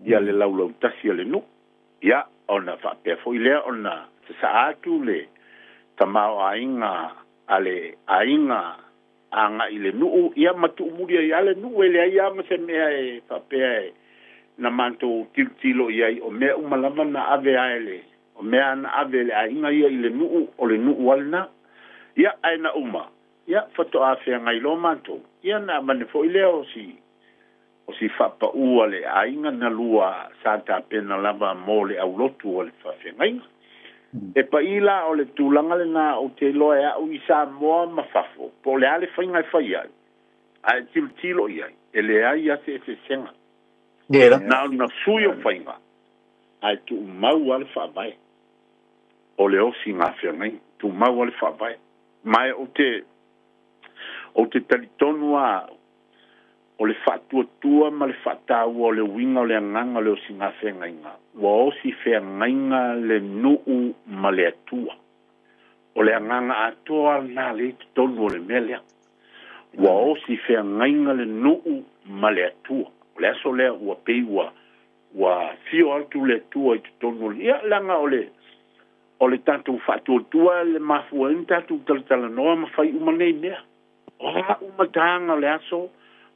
Ia le laulau tasi o le nuu. Ia o na whaapea fo i lea o na sa atu le tamao ainga a le ainga anga i le nuu. Ia matu umuria i ale nuu e le ai ama se mea e whaapea e na mātou tilotilo i ai o mea umalava na ave ae le o mea na ave le aiga ia i le nuu o le nuu alena ia ae na uma ia fatoafeagai loa mātou ia na mane foʻi lea o si faapaʻua le aiga na lua sa tapena lava mo le aulotu o le faafeagaiga e paʻi la o le tulaga lenā ou te iloa e aʻu i Samoa ma fafo po o le a le faiga e fai ai ae tilotilo i ai e leai ase esesega. Na ona sui o whainga, ai tu mau ale whaavae. O le osi ngā whangai, tu mau ale whaavae. Mai o te talitonu a o le faatuatua ma le faataua o le uiga o le agaga o le osiga feagaiga ua osi feagaiga le nuu ma le Atua. O le agaga atoa lena le totonu o le mea lea. Ua osi feagaiga le nuu ma le Atua. O le aso lea ua pei ua fio atu le Atua i totonu o le ia leaga o le tatou faatuatua le mafua ai na tatou talatalanoa ma fai uma nei mea. O a uma taga o le aso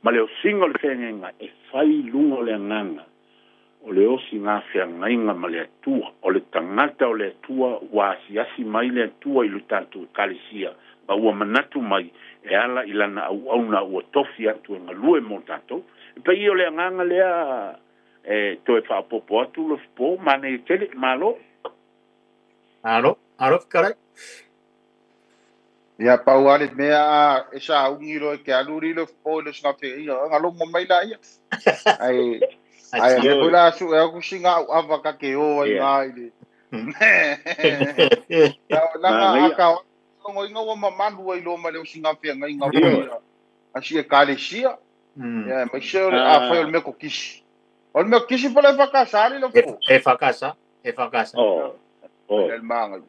ma le osiga o le feagaiga e fai luga o le agaga o le osiga feagaiga ma le Atua. O le tagata o le Atua ua asiasi mai le Atua i le tatou ekalesia ma ua manatu mai e ala i lana auauna ua tofi atu e galue mo tatou. E pei o le agaga lea e toe faapopo atu lo po manaia tele malo. Alo, alo fetalai. Ia pau ale mea e sa ungi lo ke alu ri lo po le singa fe ia nga lo mo mai la ia. Ai ai le ko la su e ku singa au ava ka ke o ai nga i le. La nga ka ngo inga wa mamalu ai lo ma le singa fe nga inga ia. Asi e kalesia. Ia mai se a foi o me ko kisi. O me kisi pole fa ka sali lo po. E fa casa, e fa casa. Oh. Oh, el manga.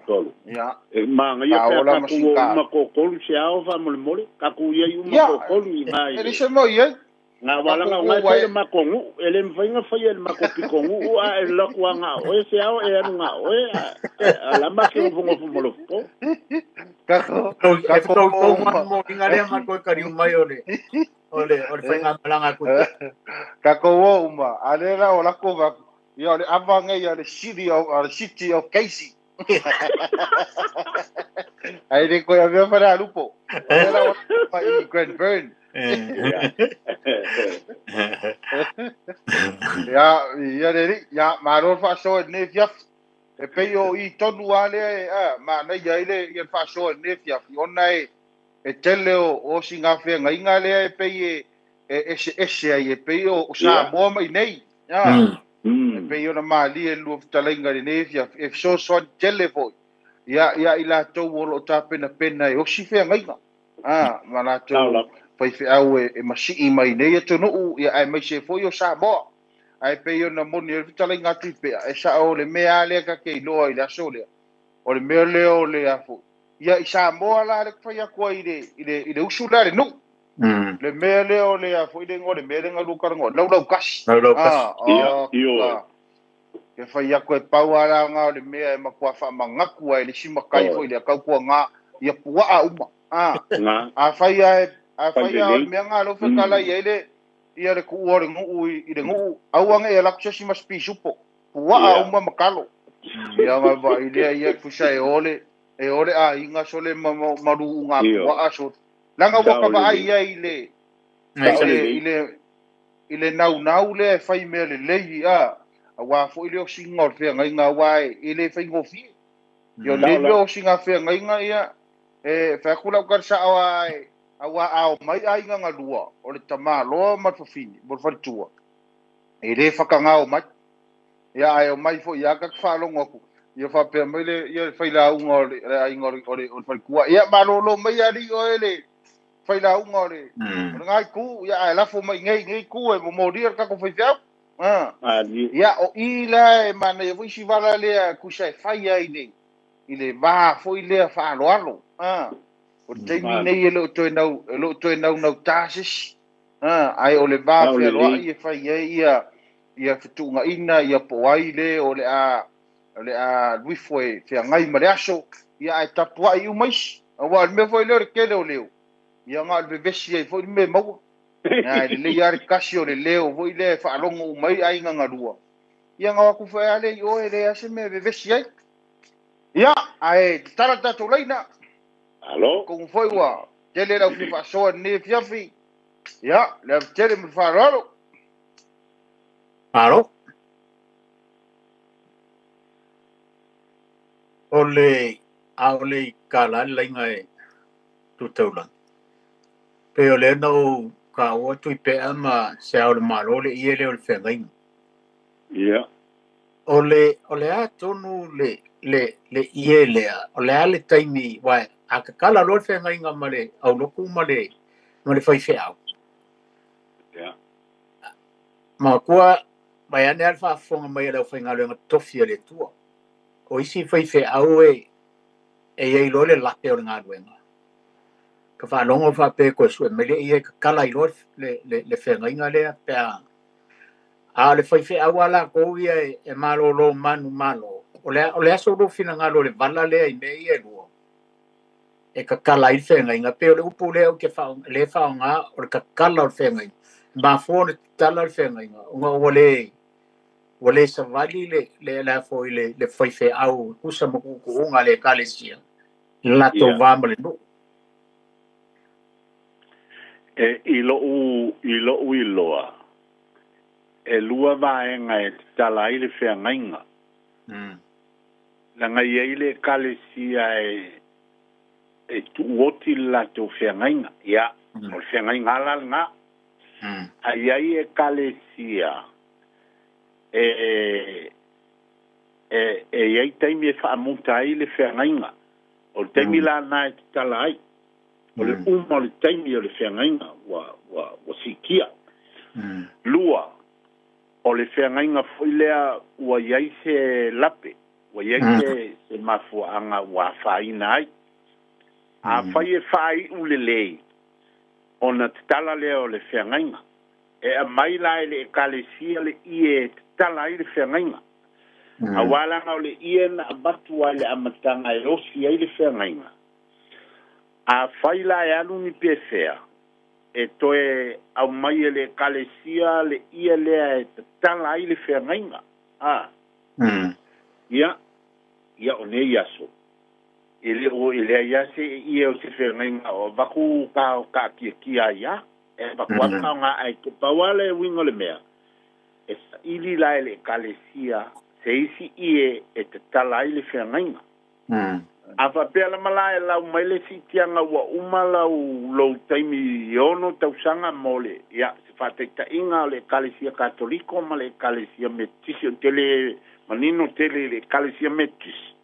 Ya. E manga ia pe ka ku uma ko kolu se ao fa mo mole ka ku ia uma ko kolu i ngai. Ele se mo ia. Nga wala nga ngai fa ma ko ngu ele mfainga fa ele ma ko piko ngu a ele la ku nga o se ao e anu nga o a la ma ke o ngo mo lo po. Ka ko ka ko mo inga le ma ko ka ri mai ole. Ole ole fa nga malanga ku. Ka ko o uma ale la o la ko va. Ia le avanga ia le city of Casey. Ai le koe avea whare alupo. Era o i Grand Burn. Ia, ia le ia maro whaasoa ne fiafi. E pei o i tonu ale ma nei ia ile ia whaasoa ne fiafi. Ona e tele o singa whenga inga lea e pei e ese ese ai e pei o Samoa mai nei. Ia. E pei ona malie e lua fitalenga le nei fia e fesoasoani tele foi ia ia i latou o loo tapenapena e osi feagaiga ma latou faifeau e masii mai nei atunuu ia aemaise foi o Samoa ae pei ona moni e fitalenga atu i pea e sao le mea lea kake iloa i le aso lea o le mea lea o le afo ia i Samoa la le fai atu ai i le usu lea le nuu. Le mea lea o le afo i le ngo le mea le ngalu karango lau lau kasi. Lau kasi. Ia. Ke fai atu e pau ala nga o le mea e makua whamangaku ai le simakai foi le kaukua ngā ia puaa uma. A fai a o le mea ngā lo whekala ia ile ia le kuua le nguu i le nguu. Auanga ia laku sesi mas pisupo. Puaa uma makalo. Ia nga va ile ia kusa e ole a inga sole maru ngā puaa so. Langa waka va ai ia ile ile nau nau le fai mea le lei a wa foi le singa o feagaiga wa e le faigofie ia le mea o singa feagaiga ia e fai lau ka sao ai aua ao mai aiga galua o le tamaloa ma le fafine mo le faletua e le whakangao mai ia ai o mai foi ia ka whaalogo aku ia faapea mai le ia failauga o le aiga o le falekua ia malōlō mai alii oe le failauga o le ngai ku ia ae lafo mai nei ku e momolia le kako faifeau. Ia o i la e manaia foi si vala lea kusa e fai ai i le vā foi lea faaloalo. O le taimi nei e loo toe naunau tā sesi. Ae o le vā fealoai e fai ai ia fetuugaina ia po ai le o le a luifo e feagai ma le aso ia ae tapuai uma isi. Auā o le mea foi lea o le kele o leo. Ia nga o le vevesi ai foi le mea maua. Ia le lei ale kasi o le leo foi lea e faalogo uma ai aiga galua. Ia nga aku foi ale i oe le ase mea vevesi ai. Ia ae tatala tatou laina. Alo. Kogu foi ua tele lau fia faasoa lenei afiafi. Ia le ave tele ma le faaaloalo. Alo. O le aole i kala le lainga e tutaulagi. Pe o le na o ka o atu i pea ma se ao le malo le ie le o le feagaiga. Ia. O le a tonu le ie lea, o le a le taimi, wai, A kakala loa le feagaiga ma le aulotu ma le faifeau. Ia. Matua mai ane a le faafofoga mai a le aufaigaluega tofi a le Atua. O isi faifeau e iai loa le lape o le galuega. Ka faalogo faapea koe sue mai le ia e kakala ai loa le feagaiga lea pe a o le faifeau a lakou ia e malōlō manu malo. O le aso lou finagalo o le vala lea i mea ia e lua. E kakala ai le feagaiga pe o le upu lea ou te le faaaoga o le kakala o le feagaiga. Mafua ona tatala le feagaiga ona ua le savali le foi le faifeau tusa ma tuutuuga a le Ekalesia i le latou va ma le nuu. E i lo'u iloa e lua vaega e tatala ai le feagaiga. Laga iai le Ekalesia e tuuoti le latou feagaiga. Ia, o le feagaiga ala lena. Ai ai Ekalesia e iai taimi e faamuta ai le feagaiga. O le taimi lana e tatala ai. O le uma o le taimi o le feagaiga ua sikia. Lua, o le feagaiga foi lea ua iai se lape, ua iai se mafuaaga ua afaina ai. Afai e faaiu lelei, ona tatala lea o le feagaiga. E aumai la e le Ekalesia le ie e tatala ai le feagaiga. Auā laga o le ie na avatu ai le amataga e osi ai le feagaiga. Afai la e alu ni pefea, e toe aumai e le Ekalesia le ie lea e tatala ai le feagaiga. Ia, ia o nei aso. E le o e lea ia se ie o se feagaiga o vaku ka o kaakiakia ia. E vaku aka o ngā ai te pauale e wingo le mea. E saili la e le Ekalesia se isi ie e tatala ai le feagaiga. A faapea lama la e lau mai le siitiaga ua uma lau lou taimi 6 tausaga mo le ia se faataitaiga o le Ekalesia Katoliko ma le Ekalesia Metotisi o tele manino tele i le Ekalesia Metotisi.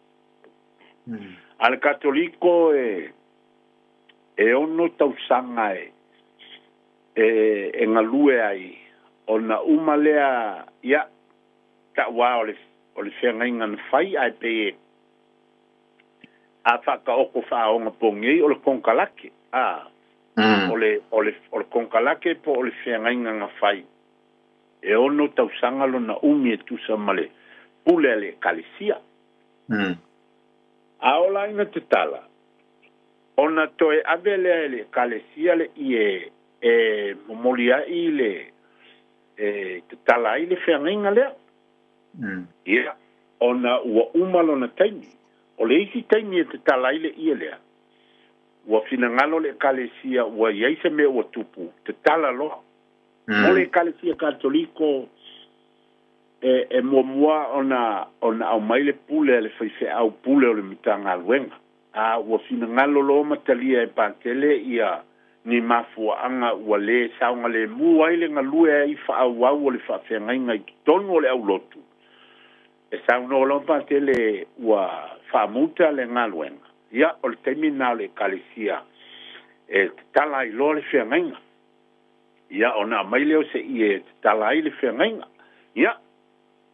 A le Katoliko e 6 tausaga e galue ai ona uma lea ia ta'uā o le feagaiga na fai ae pei e a faakaoko faaoga pogei o le konekarake o le konekarake po o le feagaiga na fai e 6 tausaga lona umi e tusa ma le pule a le Ekalesia. A ola ina tatala ona toe ave lea e le Ekalesia le ie e momoli ai le e tatala ai le feagaiga lea. Ia, ona ua uma lona taimi. O le isi taimi e tatala ai le ie lea, ua finagalo le Ekalesia ua iai se mea ua tupu, tatala loa. O le Ekalesia Katoliko e muamua ona aumai le pule a le faifeau pule o le Matagaluega. A ua finagalo loa matalia e Patele ia ni mafuaaga ua lē saogalemu ai le galue ai faaauau o le faafeagaiga i totonu o le aulotu. E saunoa loa Patele ua faamuta le galuega. Ia, o le taimi lena o le Ekalesia e tatala ai loa le feagaiga. Ia, ona aumai lea o se ie e tatala ai le feagaiga. Ia,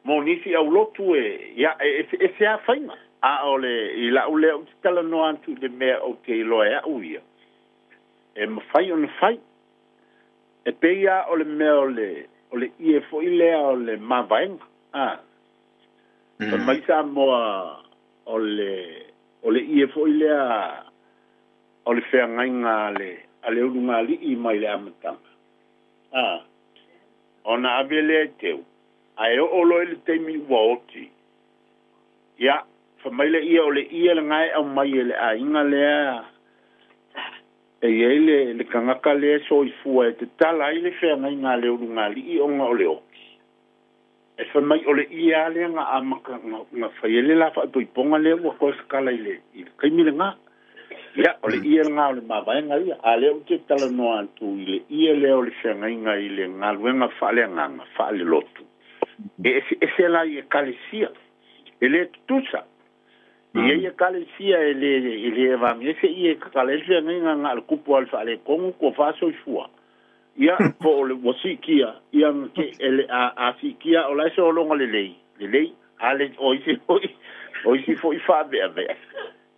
mo nisi aulotu e ia e eseese a faiga. A o le i la'u lea ou te talanoa atu i le mea ou te iloa e a'u ia e mafai ona fai. E pei a o le mea o le ie foi lea o le mavaega. Fai mai Samoa o le ie foi lea o le feagaiga a le ulugalii mai le amataga. Ona ave lea e teu, ae oo loa i le taimi ua oti. Ia, fai mai le ia o le ie lena e aumai e le aiga lea e iai le tagata lea soifua e tatala ai le feagaiga a le ulugalii ona o le oti. E fai mai o le ie a lea na amata na fai ai le la faaipoipoga lea ua toe tatala i le taimi lena. Ia, o le ie lena o le mavaega ia. A lea ou te talanoa atu i le ie lea o le feagaiga i le galuega faaleagaga, faalelotu. E eseese la i Ekalesia. E le tutusa. Ia ia kalesia e le vagese ia ka kalesia ngaiga nga le kupu al faaletonu ko faasoifua. Ia po o le ua siikia ia ke ele a siikia o lae sologa lelei lelei ale o isi foi o isi foi faaveavea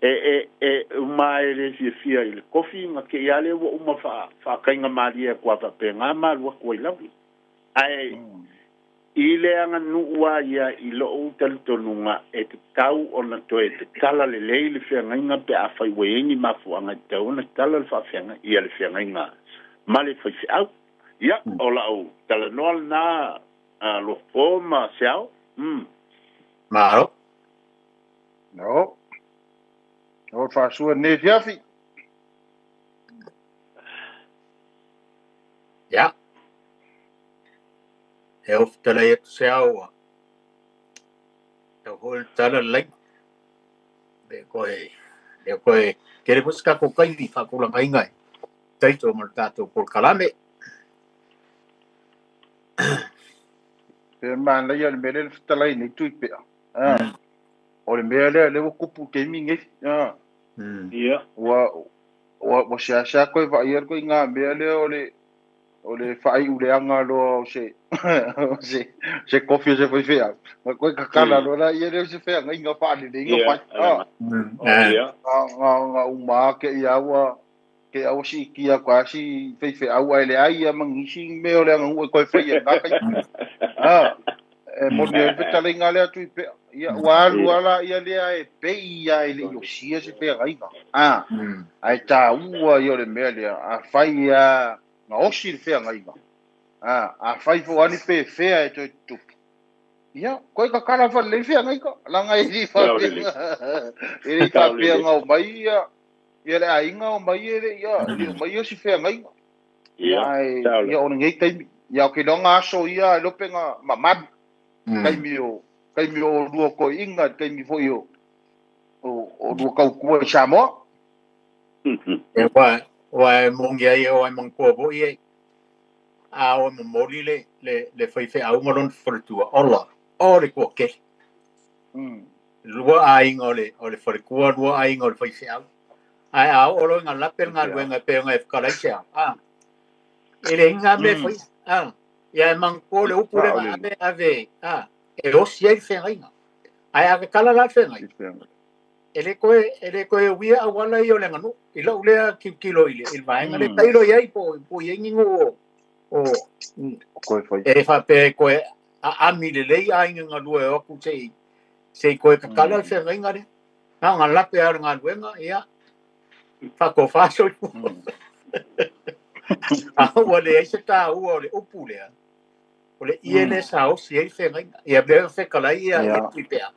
e uma e le fiafia i le kofi ma ke ia le ua uma faakaiga malie kua faapega malu atu ai lavi ae i le aganuu a ia i lou talitonuga e tatau ona toe tatala lelei le feagaiga pe afai ua iai ni mafuaaga e tatau ona tatala le faafeagai ia le feagaiga ma le faifeau. Ia o lau talanoa lena Lopo ma Seao. Malo. No. O faasua nei fiafi. Ia. E ofutalai atu se ao tau hoi tala lelei. Be koe e koe kere foi se tatou taimi faatulagaina e taito ma le tatou polokalame. Pe manaia le mea lea le fetalai nei tui pea. O le mea lea le ua kupu taimi nei. Ia. Ua seasea koe vaai ai koe i ngā mea lea o le faaiuleaga loa o se se kofi o se faifeau. Ma koe kakala loa la ia lea o se feagaiga faaleleiga fai. Ia. Nga uma ke ia ua ke au siikia koe si faifeau ae leai ia ma nisi mea o le aganuu e koe faia ngā kai. E moni ai le fetalaiga lea tui pea. Ia ua alu ala ia lea e pei ia e le i osia se feagaiga. Ae tāua ia o le mea lea. Afai ia nga osi le feagaiga. Afai fo ani pe fea e toe tutupu. Ia, koe kakala whalelei feagaiga. Langa e li whapea. E li whapea ngau mai ia. Ia le aiga o mai e le ia. Le o mai o si feagaiga. Ia, ia o ngei taimi. Ia o ke longa aso ia e lope ngā mamalu. Taimi o lua koe inga, taimi foi o lua kaukua i Samoa. E wa e mongi ai o ai mangkua po i a o momoli le faifeau ma lona faletua ola o le kuakele. Lua aiga o le falekua, lua aiga o le faifeau. Ae a oo loa i galape le galuega e pei ona e fekalai se ao. E le iga mea e faia. Ia e mangkua le upu le ave ave e osi ai le feagaiga. Ae a kakala la le feagaiga. E le koe uia auala ia o le aganuu. I lau lea kilokilo i le vaega le tailo iai po iai ni o e faapea e koe aami lelei aiga galue o aku sei koe kakala le feagaiga lea. Na o galape a o le galuega ia faatofā soifua. A ua leai se tāua o le upu lea. O le ie lea sa osi ai le feagaiga. Ia lea fekalai ia tui pea.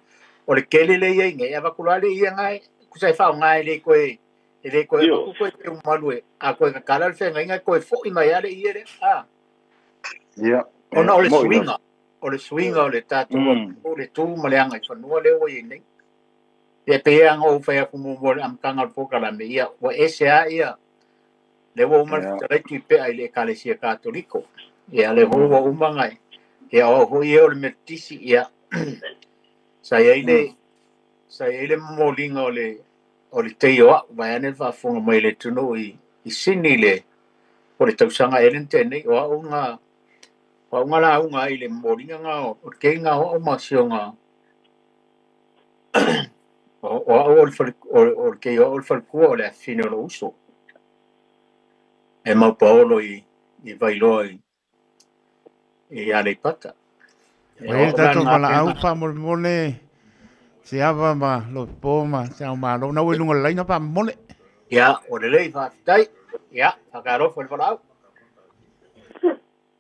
O le kele le ia inge, a vakula le ia ngai, kusai whao ngai le koe, e le koe maku koe te umalu e, a koe kakala le whengainga, koe foi mai ale ia le, Ia. Ona o le suinga, o le tātou, o le tū ma le anga i whanua leo i nei. Ia pe ia ngā o whai aku mō le amtanga le pōkalame, ia, wa ese a ia, le wa uma le fetalai tui pea i le Ekalesia Katoliko. Ia le hoa uma ngai, ia o hoi e o le Metotisi, ia, sa iai le momolinga o le teio au, vai ane le faafofoga mai le atunuu i Sini le o le tausaga e le tenei, o au ngā lauga ai le momolinga ngā o le keinga o au ma sioga o au o le keio au o le falekua o le afifine o lou uso. E maupaolo i Vailoa i Aleipata. E tatou valaau faamolemole se ava ma Lopo ma se ao malo. Na ua i luga le laina faamomole. Ia, o lelei faafetai. Ia, faakaalofa i le valaau.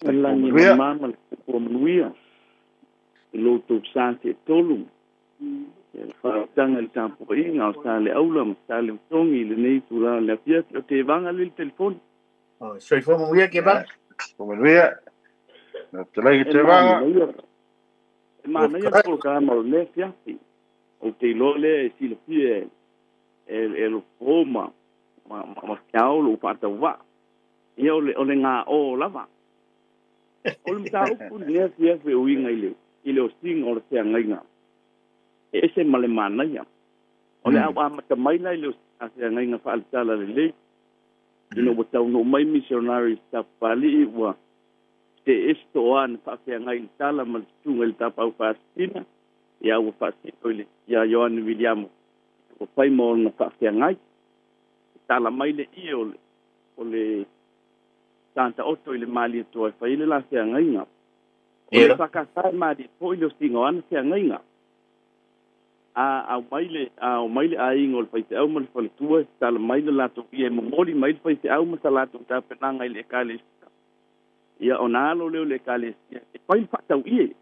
Lagi mama ma le kua manuia. I lo tou sa te tolu. Le faafetaga i le tapuaiga o sa le aula ma sa le utogi i lenei tulaga le afiafi. O te vaga le le telefoni. Soifua manuia ke vaga. Manuia. Na fetalai ke te vaga. E manaia le polokalama o lenei afiafi. O te iloa lea e silafia e Lopo ma Seao lou faatauvaa. Ia o le gā o lava. O le mataupu lenei afiafi e uiga i le osiga o le feagaiga. E ese ma le manaia. O le au amata mai la i le feagaiga faaletala lelei ina ua taunuu mai missionary Sapapalii ua te ese toa na faafeagai i le tala ma le susuga i le tapaau Faasisina ia ua faasino i le ia Ioane Viliamo ua fai ma ona faafeagai tala mai le ie o le Tataoto i le Malietoa e fai le la feagaiga. O le whakasai malie foi le osiga o ana feagaiga. A au mai le aiga o le faifeau ma le faletua e tala mai le latou ia e momoli mai le faifeau ma sa latou tapenaga i le ekalesia. Ia ona alo lea o le ekalesia e fai le faatauie.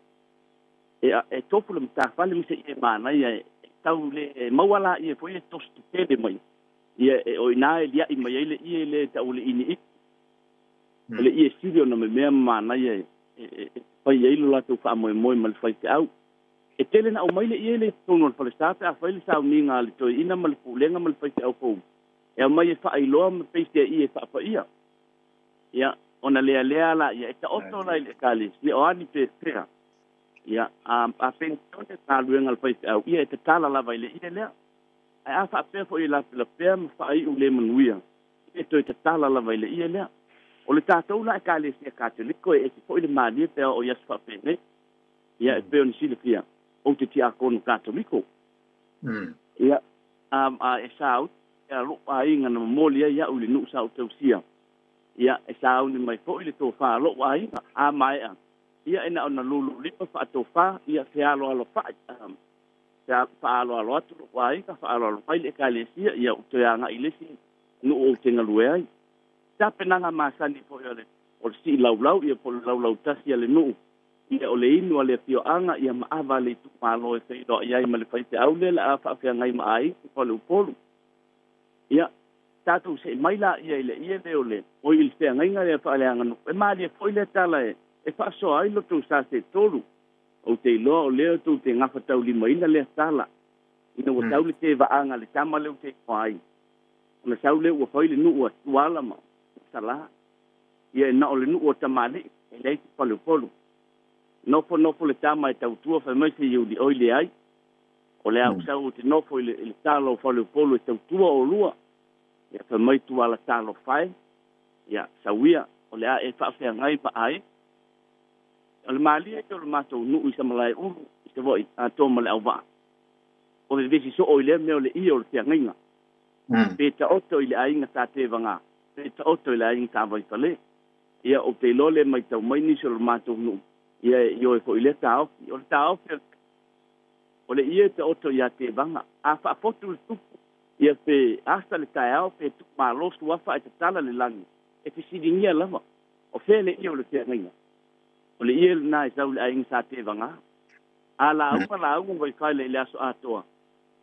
E tofu le matafale ma se ie manaia e tau le e maua la ie foi e tosi tetele mai. Ia e o ina e liai mai ai le ie le tau le ini. O le ie sili ona me mea manaia e fai ai lo latou faamoemoe ma le faifeau. E tele na au mai le ie le totonu o le falesa pe a fai le sauniga a le toeaina ma le pulega ma le faifeau fou. E au mai e faailoa ma peisia ie e faapaia. Ia, ona lealea la ia e taoto la i le ekalesia o ani pefea. Ia, a penisione galuega a le faifeau, ia e tatala lava i le ie lea. Ae a faapea foi e lapelapea ma faaiu le manuia, e toe tatala lava i le ie lea. O le tatou la ekalesia Katoliko e ese foi le malie pe o i aso faapenei. Ia, e pei ona silafia, ou te tiakono Katoliko. Ia, e sauni, ia lou aiga na momoli ai au i le nuu sa ou tausia. Ia, e sauni mai foi le tofā lou aiga, a maea. Ia, e na ona lululima faatofā, ia fealoalo fai, faaloalo atu lou aiga, faaloalo mai le ekalesia, ia ou toe agai i le isi nuu ou te galue ai. Tapenaga masani foi o le sii laulau, ia po o le laulau tasi a le nuu. Ia o le inu a le afioaga, ia maava a le itumalo e feiloai ai ma le faifeau lea le a faafeagai ma aiga i Faleupolu. Ia, tatou se'i mai la ia i le ie lea o le oi i le feagaiga lea faaleaganuu. E malie foi lea tala e faasoa ai lo tou sa se tolu. Ou te iloa o lea tou te gafataulimaina lea tala. Ina ua sau le tevaaga le tama lea ou te iloa ai. Ona sau lea ua fai le nuu a Tuala ma Salā. Ia e na o le nuu o tamalii e leai se Faleupolu. Nofo nofo le tama e tautua fai mai se iuli oi le ai. O le au sau o te nofo i le tala o Faleupolu e tautua o lua. Ia fai mai Tuala talo fae. Ia sauia o le a e faafeagai ma ai. O le malie o le matou nuu i Samalaeulu i Savaii atoa ma le auvaa. O le vevesi soo i lea mea o le ie o le feagaiga. Pe taoto i le aiga sa tevaga, pe taoto i le aiga sa Vaifale. Ia o te iloa le matau mai nisi o le matou nuu. Ia e ioe foi i lea taofi. O le taofi o le ie taoto ia tevaga. A faafotu le tupu, ia pe asa le taeao, pe tuumalo suafa e tatala le lagi. E fesiligia lava. O fea le ie o le feagaiga. O le ie lena e sau le aiga sa tevaga. A lauga lauga Vaifale i le aso atoa.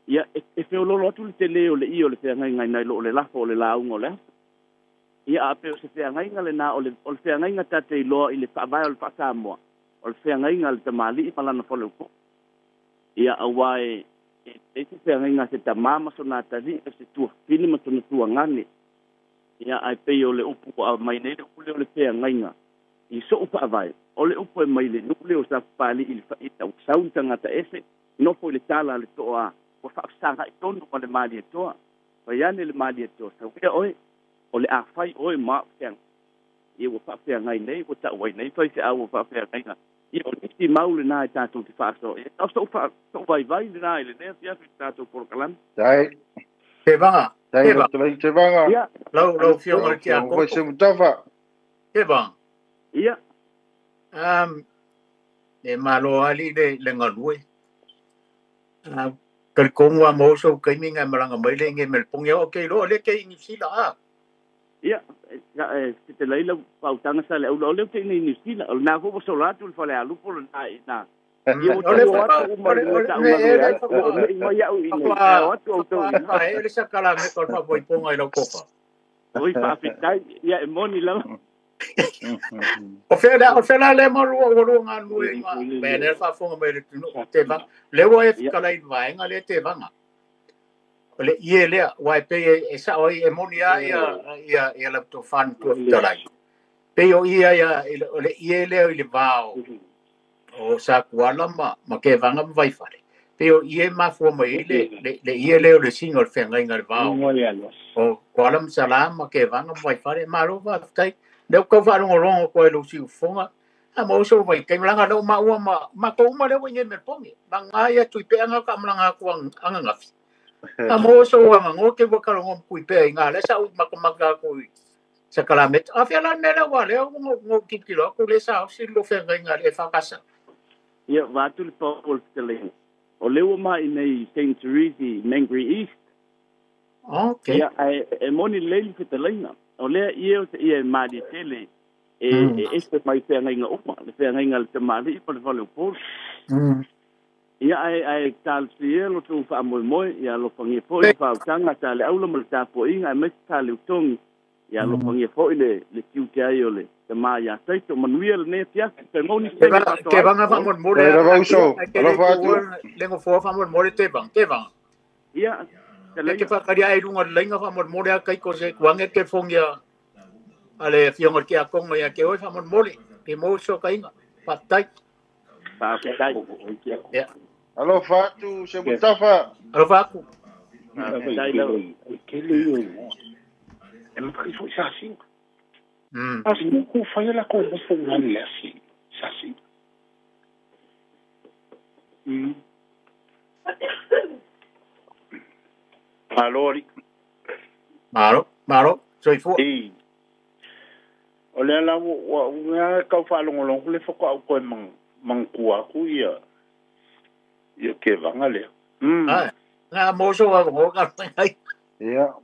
Ia e feololo atu le tele o le ie o le feagaiga nai lo o le lafo o le lauga o le aso. Ia a pe o se feagaiga lena o le feagaiga tate iloa i le faavae o le Faasamoa. O le feagaiga le tamalii ma lana faleupolu. Ia auā e se feagaiga se tamā ma sona atalii o se tuafafine ma sona tuagane. Ia ae pei o le upu ua aumai nei le upu lea o le feagaiga i sou faavae. O le upu e mai le nuu lea o Sapapalii i le faita ua sau le tagata ese nofo i le tala a le toa ua faafesagai tonu ma le Malietoa. Fai ane le Malietoa sauia oe o le a fai oe ma au feagai. Ia ua faafeagai nei ua tau ai nei faifeau ua faafeagaiga. Ia o nisi mau lena e tatou te faasoa. Ia o sou vaivai lena i lenei afiafi i le tatou polokalame. Tai. Tevaga. Tai Tevaga. Ia. Lau afioga i le tiakono. Foi se mutafa. Tevaga. Ia. E malo ali le galue. Talitonu a maua sou taimi ngai malaga mai le inge me le pogi o ke iloa le ke i Niu Sila a. Ia, e te laila pautaga sa le aula o lea ou te i nei Niu Sila. O lena foi ua sola atu le falealupo lena i ina. Ia ua tau o atu uma i le tauga ai. Ua mei mai au i nei. E o atu outou i ina. E le sakala me ko le faafoipoga i lau tofa. Oi faafetai. Ia e moni lava. O fea la le ma lua ua lua galue ma me le faafofoga mai le atunuu tevaga. Le ua e fetalai i le vaega lea tevaga. O le ie lea, ua e pei e sao ai e moni a ia lau tofa na tua fetalai. Pei o ia ia o le ie lea i le vao o Sakuala ma Kevaga ma Vaifale. Pe o ie mafua mai le ie leo le singa o le feagaiga le vao. O Kuala Masala ke vanga mai fale malo fa tai. Le ko fa longo longo ko lo si ufonga. A mo so vai kai malanga lo ma ua ma ma ko uma le winge me ponge. Manga ia tui pe anga ka malanga ku anga ngafi. A mo so anga ngo ke wa ka longo ku pe inga le sa u ma ko ma ka ku sakalamet. A fia la mela wa le ngo ngo kikilo ku le sa si lo feagaiga le fa kasa. Ia va tu le Paul tele. O leo mai nei St. Therese Mangere East. Okay. Ia e moni leli fetalaina. O lea ia o se ia e mali tele e ese mai feagaiga uma, le feagaiga le tamalii pa le fale o polo. Ia ae talosia lo tou faamoemoe, ia alofagia foi le faautaga ta le aula ma le tapuaiga aemaise ta le utogi. Ia alofagia foi le tiute ai o le tamā iā Taito. Manuia lenei afiafi. Pe mauni se Ke vanga faamolemole. E lava uso. Alofa atu. Le gofoa faamolemole te vanga. Te vanga. Ia Le ke whakaria e runga le faamolemole a kai ko se kuange ke fongia a le fionga ke a konga ia ke oi faamolemole. Pe mo so kainga. Fatai. Fatai. Ia. Alofa atu se Mustafa. Alofa atu. Fatai lava. Ke le yo. E ma kai fo sa si. Asi ko fa la ko mo fo ngan le si. Sa si. Malo. Malo, malo, soifua. E. O le la wa nga ka fa longo longo le fo ko ko mang mang ku aku ia. Ia ke vanga le. Ah, nga mo so wa go ka ai. Ia.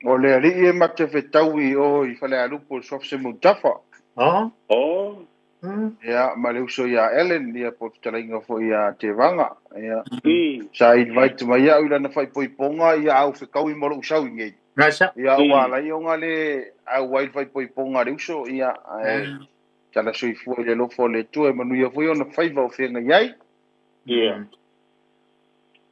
O le alii e mate fetaui o i fale alupo sof se Mutafa. Oh. Oh. Ia, ma le uso ia Ellen, ia po fetalainga fo ia te vanga. Ia. Sa invite mai au i lana whaipoiponga ia au whekaui mo lou sau i ngei. Nasa. Ia ua lai onga le au ai whaipoiponga le uso, ia. Tala soifua i le lofo le tua e manuia foi ona whaiva o whenga iai. Ia.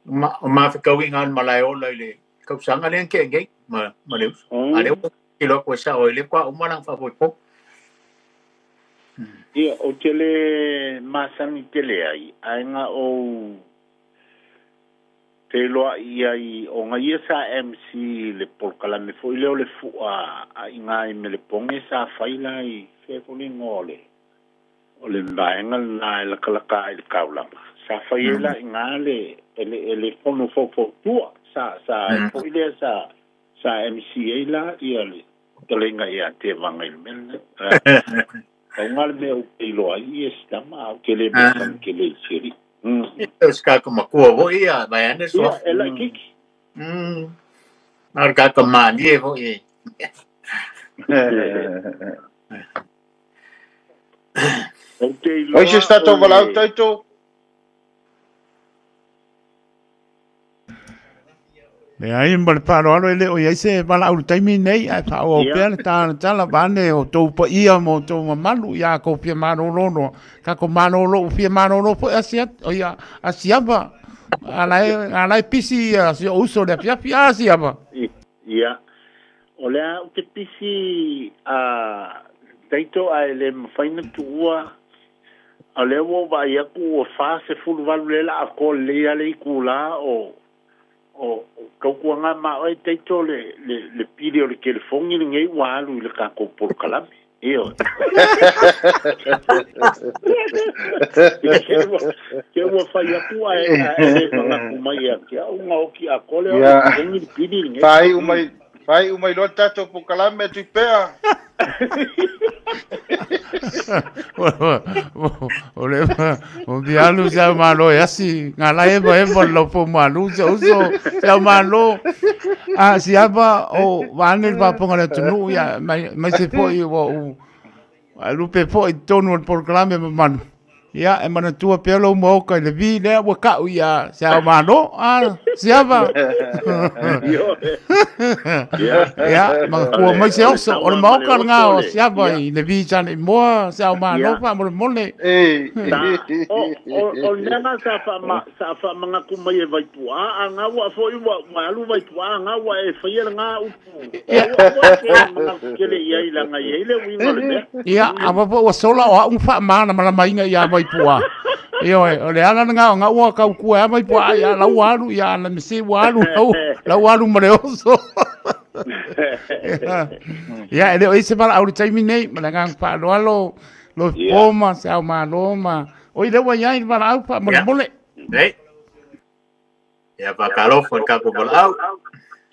Ma whekaui ngā malae ola i le kausanga le ke ngei ma le uso. A le o ki lo koe sa o i le kwa umarang whaipoiponga. Ia, o te le masangi te le ai, ai ngā o te loa ia i o ngā ia sa MC le polkalame fo i leo le fua a i ngā i me le ponge sa whaila i whefoli ngō o le mbaenga nā e lakalaka i le kaulama. Sa whaila i ngā le ele fono fofo tua sa fo i lea sa MC la ia le talenga ia te vanga i le mele. Au ngā le mea o te iloa i e sitama au ke le mea sang ke le siri. E ska ka makua wo ia mai ane so. Ia e la kiki. Ar ka ka mani e wo i. O te iloa. Oi se stato valau taito. Le ai ma le wharoaro ele o iai se wala uru taimi nei ai wha o pea le tāna tala vane o tō pa ia mo tō mamalu ia ko fia maroro ka ko maroro o fia maroro po asia o ia asiava ala e pisi ia si uso le fia fia asiava ia o le o te pisi a taito a le mawhaina tuua a le wo vai aku o fa se fulu valu le la a ko le ale i kula o o kaukuanga ma oi taito le pili o le telefongi le ngei walu i le kako polokalame. Iyo. Ke ua whai aku a e le mangaku mai a kia unga oki a kole o le le pili le ngei. Whai umai loa tato polokalame tui pea. O le o bialu sa malo e asi ngā la eva eva lo po malu sa uso sa malo a si ava o vane pa ponga le tunu ia mai se po i o a lupe po i tonu o polokalame manu ia e mana tua pea lo mo ka le vi le wa ka ia sa malo a si ava ia ma ku mai se oso o mo ka nga o si ava i le vi sa ni mo sa malo pa mo mole e o nanga sa fa manga ku mai e vai tu a nga wa fo i wa alu vai tu a nga wa e fa ia nga upu manga ke le ia i langa ia le winga le ia ava po wa sola o un fa mana mala mai ia vai pua. Ioe, o le ala lena o ga'u tautua e ama i puaa ia lau alu ia ala mese ua alu lau lau alu ma le oso. Ia e le o i se valaau i le taimi nei ma le agaga faaaloalo lo po ma se ao malo ma oi lea ua iai le valaau faamolemole. Nei. Ia faatalofa i le tatou valaau.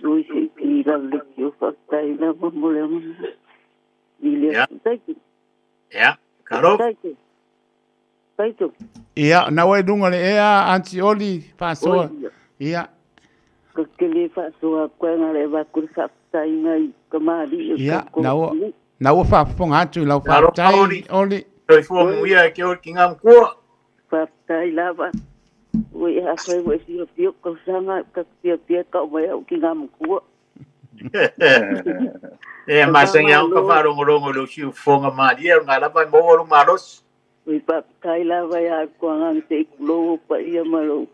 Ui se ki la le ki o faafetai lava mo le agaga i le Ia. aso. Thank you. Ia, talofa. Thank you. Thank you. Ia na ua i luga o le ea Aunty Oli faasoa. Oi, ia. Ia. Ka ke le faasoa koega le avatu le faafetaiga i kamali'i o Ia tatou na ua atunuu. na ua faafofoga atu i lau Talofa faafetai Oli. Oli. Soifua Oi, manuia e ke o ki ngā makua. faafetai lava. Ua ia afai ua e silafia o tausaga ka fiafia ka'u mai a'u ki gā makua. E O masangi au ka faamālō. whaarongorongo le usi ufonga maria, ngā lava e maua lo malosi. Ui faafetai lava iā kuagaga seʻikulou o paia ma lou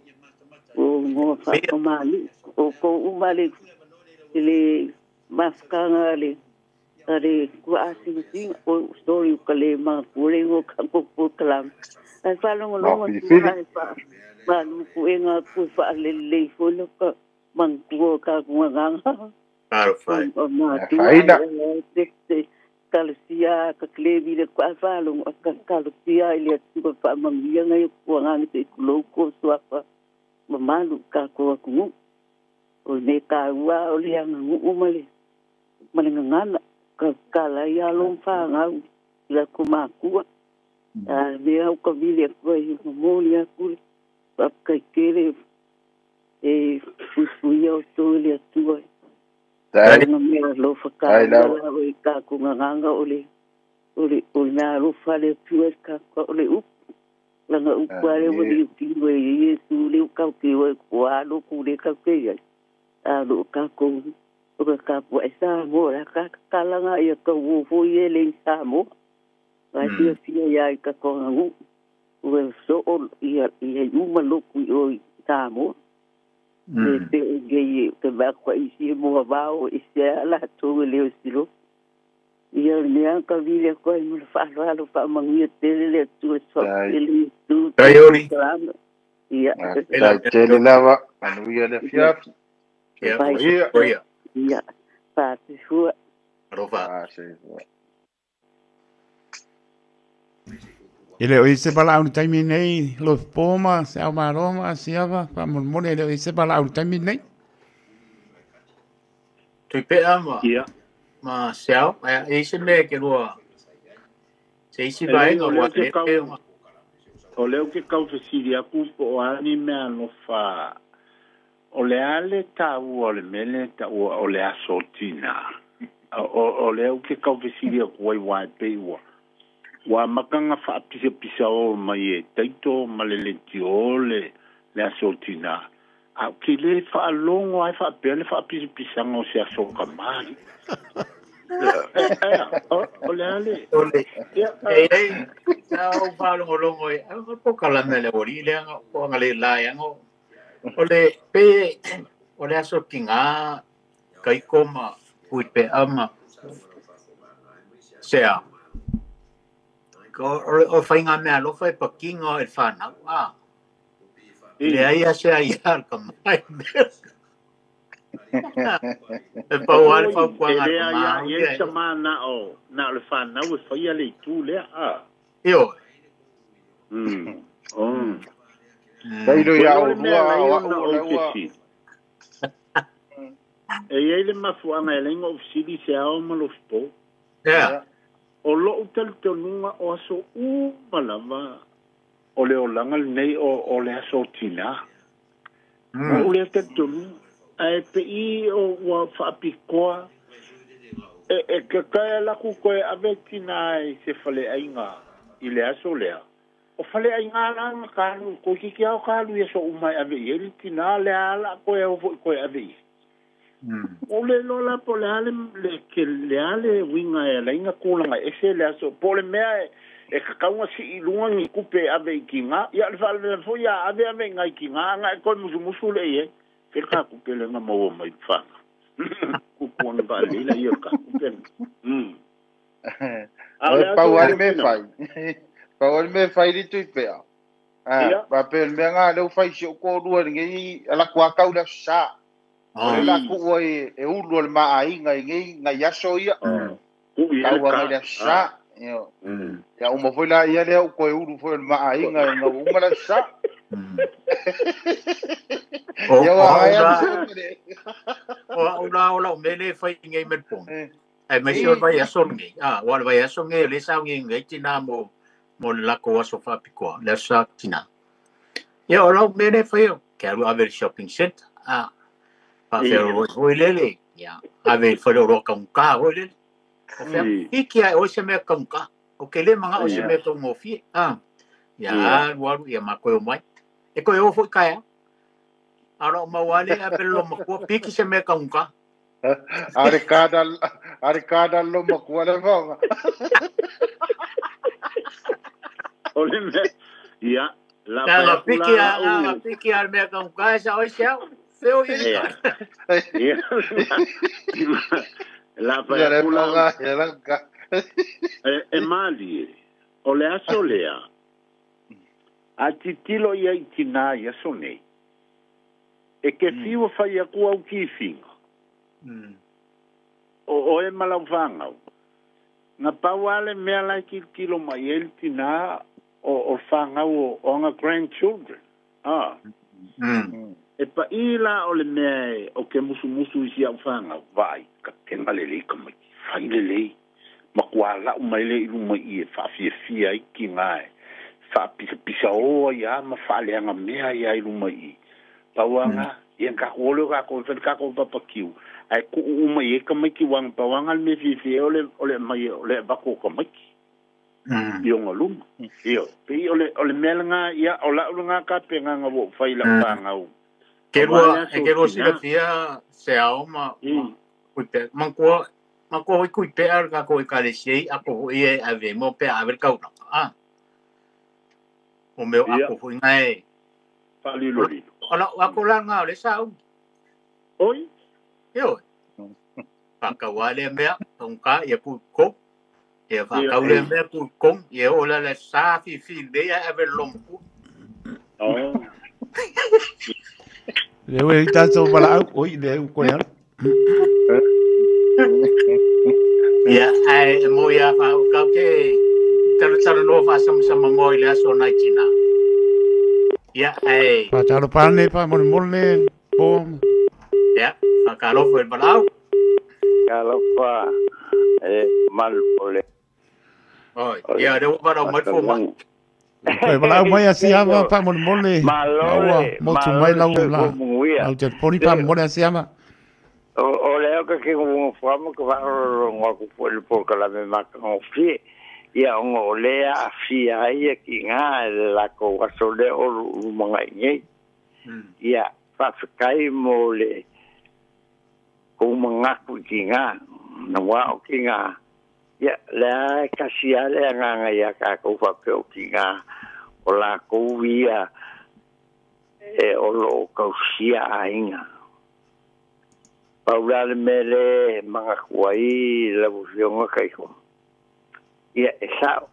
o goa faakamali'i o kou uma le le mafutaga a le a le kuaasigasina o sorry ua ka lē magapua le igoa tatou polokalame ae faalogologo atu Mafilifili. ai faa malupuega atu e faalelelei foi loka manatua o tatou gagaga Talofa. o matua Faina. ai te kalosia ka klevi le kwa faalogo ka kalosia i le atua faamanuiaga i kuagaga seʻikulou ko suafa mamalu tatou atunuu o le mea taua o le aganuu ma le ma le gagana ka kalai alo ma fagau i latou makua a mea au ka vili atu ai momoli atu le faafetaitele e fuifuia outou i le Atua Tai. ona mea alofa Tai taua lava. lava i tatou gagaga o le o le o le mea alofa a le Atua i tatou o le upu lana upu a lea ua liutino e Iesu le ua tauteu ai ua alo ku le taute ai a loo tatou o ka tapuaʻe Samoa la ka tatalaga ia tauō foi e le i Samoa ae fiafia iā i tatou aganuu ua soo ia ia uma loku i o i Samoa e pe o gei e te vakuaʻi e moavao e se a latou e leo silo ia le mea ka vili atu ai ma le faaaloalo faamanuia tele le Atua Tai. soapele tu Tai Oli. kalama ia Tai tele lava. Manuia le afiafi. Ia, Pai. Soifua. soifua. ia faafefua Alofa. Ah, soifua. E le o i se valaau i le taimi nei lo po ma se ao malo ma siava faamolemole e le o i se valaau i le taimi nei. Tui pea ma, Ia. ma seau. E ise mea ke lua. Se isi E lei, vaega o lea ua ou te le kau pe o. o lea ou te kau fesili aku po o a ni mea alofa o le a le taua o le mea lea taua o le aso tinā. O lea ou te kau fesili aku ai uā e pei ua ua makaga faapisapisa o mai e taito ma le letiō le le aso tinā a ou ke lē faalogo ae faapea le faapisapisaga o se aso kamali. O le a le O le. ia E ei, sa o whaalongolongo e, au po kalame le ori le anga, po anga le lai anga. O le pe, o le aso ki ngā kaiko ma hui pe ama sea. Ko o, o whai ngā mea alofa e pakinga e whanau. Ah, le ai a sea i ar ka mai. E pau ale whau e kua ngā le ka ai a māu. ia sa mana o na o le whanau e whaia le itu lea a. Io. Oh. Tai lo Ua ia iloa o le mea lua lai o ona au ou la ua. fesili. E iai le mafuaga e laiga ou fesili se ao ma lofipo. Yeah. O lou talitonuga o aso uma lava o le olaga lenei o le aso tinā. O lea talitonuga. Ae pei o ua faapikoa e kakae laku koe ave tinā i se faleaiga i le aso lea. O faleaiga la kalu ko ki au kalu ia so uma e ave i ai le tinā le ala koe au foi koe ave i. O le lola po le ale le ke le ale winga e lainga kulaga ese le aso po le mea e kakaunga si i lunga ni kupe ave i ki ngā ia le whaale foi ia ave ave ngai ki ngā nga e koe musumusu le i e fe ka kupe le nga maua mai whanga kuku ana pa leila ia ka kupe. A O le pau aso ale me tina. fai. Pau ale me fai li tui pea. A pe le mea ngā leo whai si o kōrua ngai ala kua kau le aso sa. O le la ku ai e ulu o le maainga i ngai ngai aso ia. Kau ngai le aso sa. Ia uma foi la ia lea u koe ulu foi o le maainga e ngau uma le aso sa. Ia wa ai O au la o la mele fai ngai Melbourne. Ai mai se o vai aso ngai. Ah, wa vai aso ngai le sa ngai ngai tina mo mo le lako aso whapikoa, le aso tina. Ia o lau mele fai o, ke alu ave le shopping center. Ah, whawhero hoi lele. Ia, ave whare o roa kaunga hoi lele. O whea, hiki ai o se mea kaunga. O ke le manga o se mea kaungofie. Ah, ia, alu alu, ia ma koe o mai. E koe o foi kaea. Ara o mauale a pele lo makua, piki se mea kaunga. Are kada lo makua le whaonga. O le mea, ia, la la piki a piki a mea kaunga sa oi se au. Feo ia. Ia. La pa kula e mali. O le aso lea. A titilo ia i tina ia so nei. E ke fiwa whai aku au ki finga. O e malau whangau. Nga pawale mea lai kilo mai e tina o whangau o nga grandchildren. Ah. E pa ila o le mea o ke musu musu isi au whangau. Vai, ka tenga le lei ka mai. Whai le lei. Makua lau mai le ilu mai i e whaafia fia i ki ngā e. Whaapisa pisa oa ia ma whaaleanga mea ia ilu mai i. Pauanga, ia ka ole ka ko fel ka ko papakiu. Ai ku uma i ka mai ki wang pauanga me fi fi ole mai ole bako ka mai. Io ngaluma. Io, pe ole melanga ia ola ulunga ka pe nga wo fai la panga u. Ke rua e ke rua sila fia se ao ma kui pe manko manko kui pe ar ka ko ka le sei a ko i e ave mo pe ave ka una. Ah. O meu a ko foi ngai. Palilo. Ola ako la nga le sa u. Oi. Io. Whakawale mea, tongka, ia ku ko. Ia whakaule mea ku kong, ia ola le sa fi fi lea ave lomku. Oh. Le we tato bala au, oi le u koe ala. Ia, ai mo ia wha kau ke talo talo no wha sama sama ngoi le aso nai tina. Ia, ai. Wha talo pane, wha mole mole, po. Ia, wha kalofo e balau. Kalofa, e malu ole. Oi, ia, le ua mai fo mai. Koe balau mai a siama, wha mole mole. Malole, motu mai lau la. Au te poni wha mole a siama. O leo ka ke ngongo whama ka whakaroro ngā kupu le pōka la me maka ngō fie. Ia ongo o lea a fia ia ki ngā e le lako waso lea o rumanga i ngei. Ia whawhikai mō le koumangaku i ki ngā, na wā o ki ngā. Ia lea e kasi a lea ngā ngai a kākou whapeo ki ngā o lākou ia e olo o kausia a inga. Paula le mele manga kuai la bufionga kaiko. Ia e sao.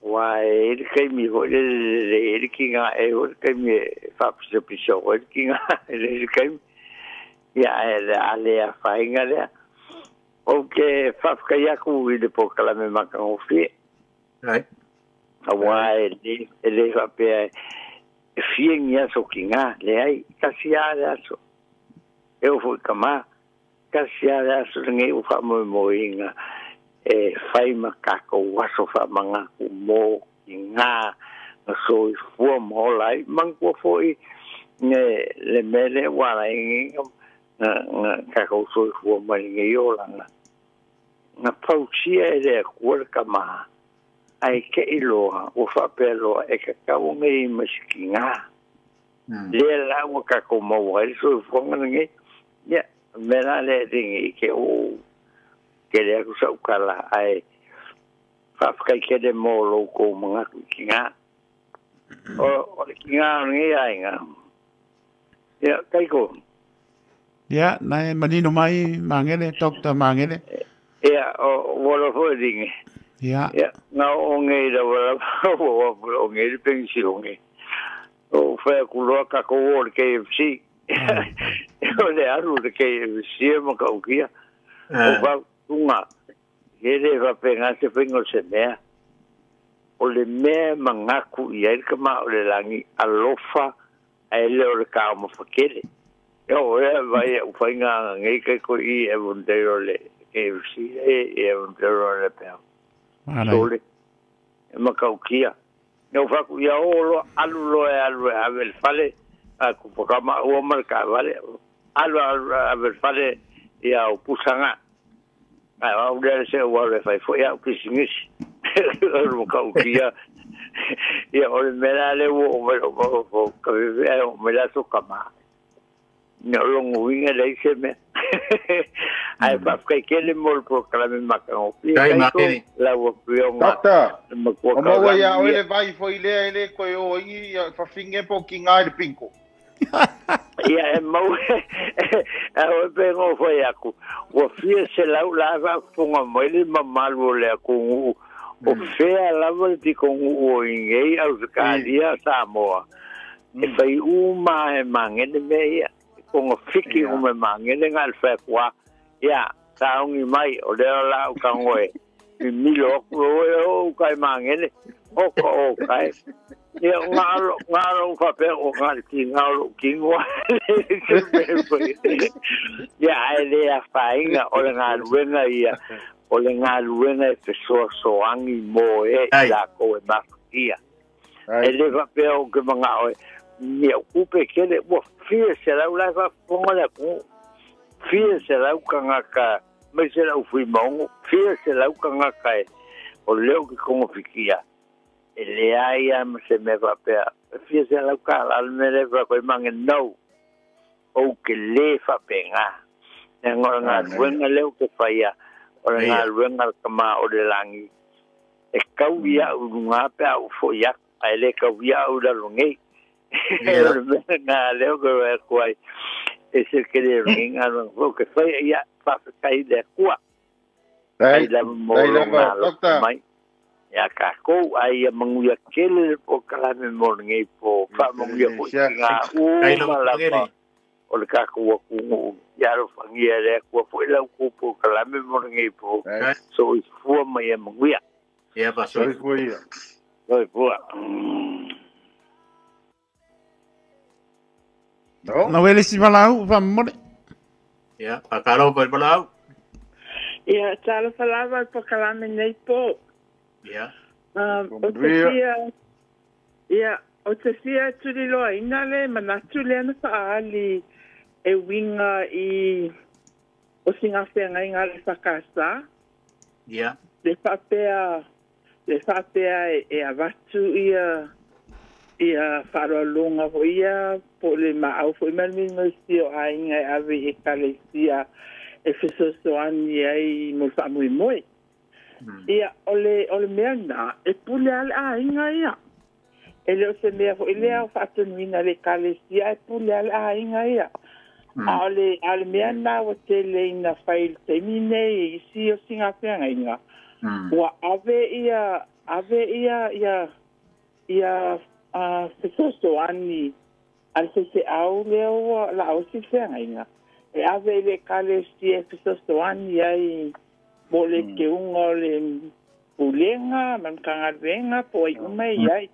Wa e le kai mi ho le le le ki nga e ho le kai mi fa piso piso ho le ki nga le kai. Ia e le ale a fainga le. O ke fa kai aku i le pokala me maka ngofi. Right. A wa e le fa pe fie ngia so ki nga le ai kasi a le aso. E o fui kama, kasi a le aso ngai u wha mo mo inga e whai makako waso wha mangaku mō ki ngā nga so i fua mō lai mangkua fo i nge le mele wala i nga nga kako so i fua mai nge yola nga nga pausia e lea kua le kama ai ke iloa o wha peloa e kakau ngai masiki ngā lea la ua kako maua e so i fua ngana ngai. Ia, mea le ringi i ke o ke lea ku sau kala ai whawhakai kere mō loko mangaku ki ngā. O le ki ngā o ngai ai ngā. Ia, kaiko. Ia, nai manino mai mangele, Dr. Mangele. Ia, o wala foi ringi. Ia. Ia, na o ngei la wala o o ngei le pensione. O whea kuloa ka ko o le KFC. O le alu le KFC e makaukia. O wha tunga. He le whapenga se whengo se mea. O le mea mangaku i ai ka ma o le langi alofa a ele o le kao mawhakele. Ia o ea vai u whainga ngei kai ko i e vondero le KFC e e vondero le peo. Sole e makaukia. No faku ia o lo alu lo e alu e ave le fale a ku pakama ua ma le kavale alu alu ave le fale ia o pusanga. Ai au le se ua le fai fo ia o kisimisi. O makaukia. Ia o le mea le ua o me o o ka ve o me la so kama. No longo winga le se me. Ai pa kai kele mo po kala me maka o. Kai ma La ua pionga. Doctor, Makua o maua ia oe le vai foi lea e le koe o i whawhinge po ki ngai le pinko. Ia e mau e oe pe ngō whai aku. Ua fia se lau la wa funga mai le mamalu o le aku ngu. O fea lava le tiko ngu o ingei au se kalia Samoa. E whai uma e mangene me ia. Konga fiki o me mangene ngā le whai kua. Ia, taongi mai o lea la o kangoe. I milo aku oe o kai mangene. O ka o kai. Ia, ngā alo whapea o ngā ki ngā alo ki ngua. Ia, ai lea whainga o le ngā luenga ia. O le ngā luenga e fesoasoangi mō e i la koe mafukia. E le whapea o ke mga oe. Ia kupe kele, ua fia se lau lai whafonga le ku. Fia se lau ka ngaka, mai se lau fui maungu, fia se lau ka ngaka e. O leo ki kongo fikia. E le ai a ma se me whapea. Fia se lau ka la me le wha koe mange nau. O ke le whapenga. Nea ngora ngā luenga leo ke whaia. O le ngā luenga ka mā o le langi. E kau ia uru ngā pea u fo ia. Ai le kau ia u lalo ngei. O le mea ngā leo ke wea kuai. E se ke le rungi ngā luenga fo ke whaia ia whawhekai le kua. Ai lava mō lo ngā lo mai. Ia ka kou ai ia manguia kele le po kalame mō ngei po wha manguia po i ngā uma lapa o le kako waku ngu. Ia ro whangia le kua fo ila uku po kalame mō ngei po. So i fua mai e manguia. Ia pa so. Fua ia. So i fua. No. Na wele si walau wha mole. Ia, whakaro pa walau. Ia, talo whalawa po kalame nei po. Ia. O te fia, ia, o te fia turiloa ina le manatu le ana whaali e winga i o singa whenga inga le whakasa. Ia. Le whapea e avatu ia ia wharoalonga ho ia po le maau fo imalmingo si o ainga e ave e kalesia e fesosoani ai mo whaamui moe. Ia, o le mea nā, e pule ale ainga ia. E leo se mea fo, i lea o whaatunuina le kalesia e pule ale ainga ia. A o le mea nā wa te leina whai le teimi nei e isi o singa whianga inga. Ua ave ia, ia, fesosoani al se au leo la au si whianga inga. E ave i le kalesia e fesosoani ai mo le ke unga o le pulenga, mamkangaluenga, po ai uma i ai.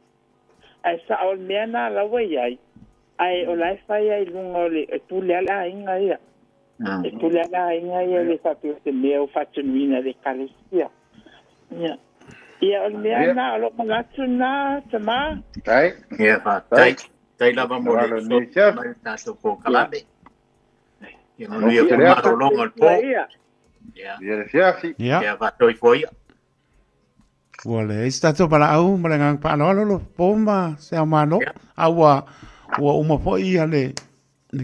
Ai sa o le mea nā lawa i ai. Ai o lai whai ai lunga o le e pule ala ainga ia. E pule ala ainga ia le whapeo te mea o whatunuina le kalesia. Ia. Ia o le mea nā, o lo manatu nā, tama. Tai. Ia wha, tai. Tai lava mo le so, mai tātou po kalame. Ia manuia ko marolonga le po. Ia. Ia. Ia le fiafi. Ia. Ia wha toi foia. Ua le isi tātou pala au ma le ngang paano lo po ma se au mano. A ua uma fo ia le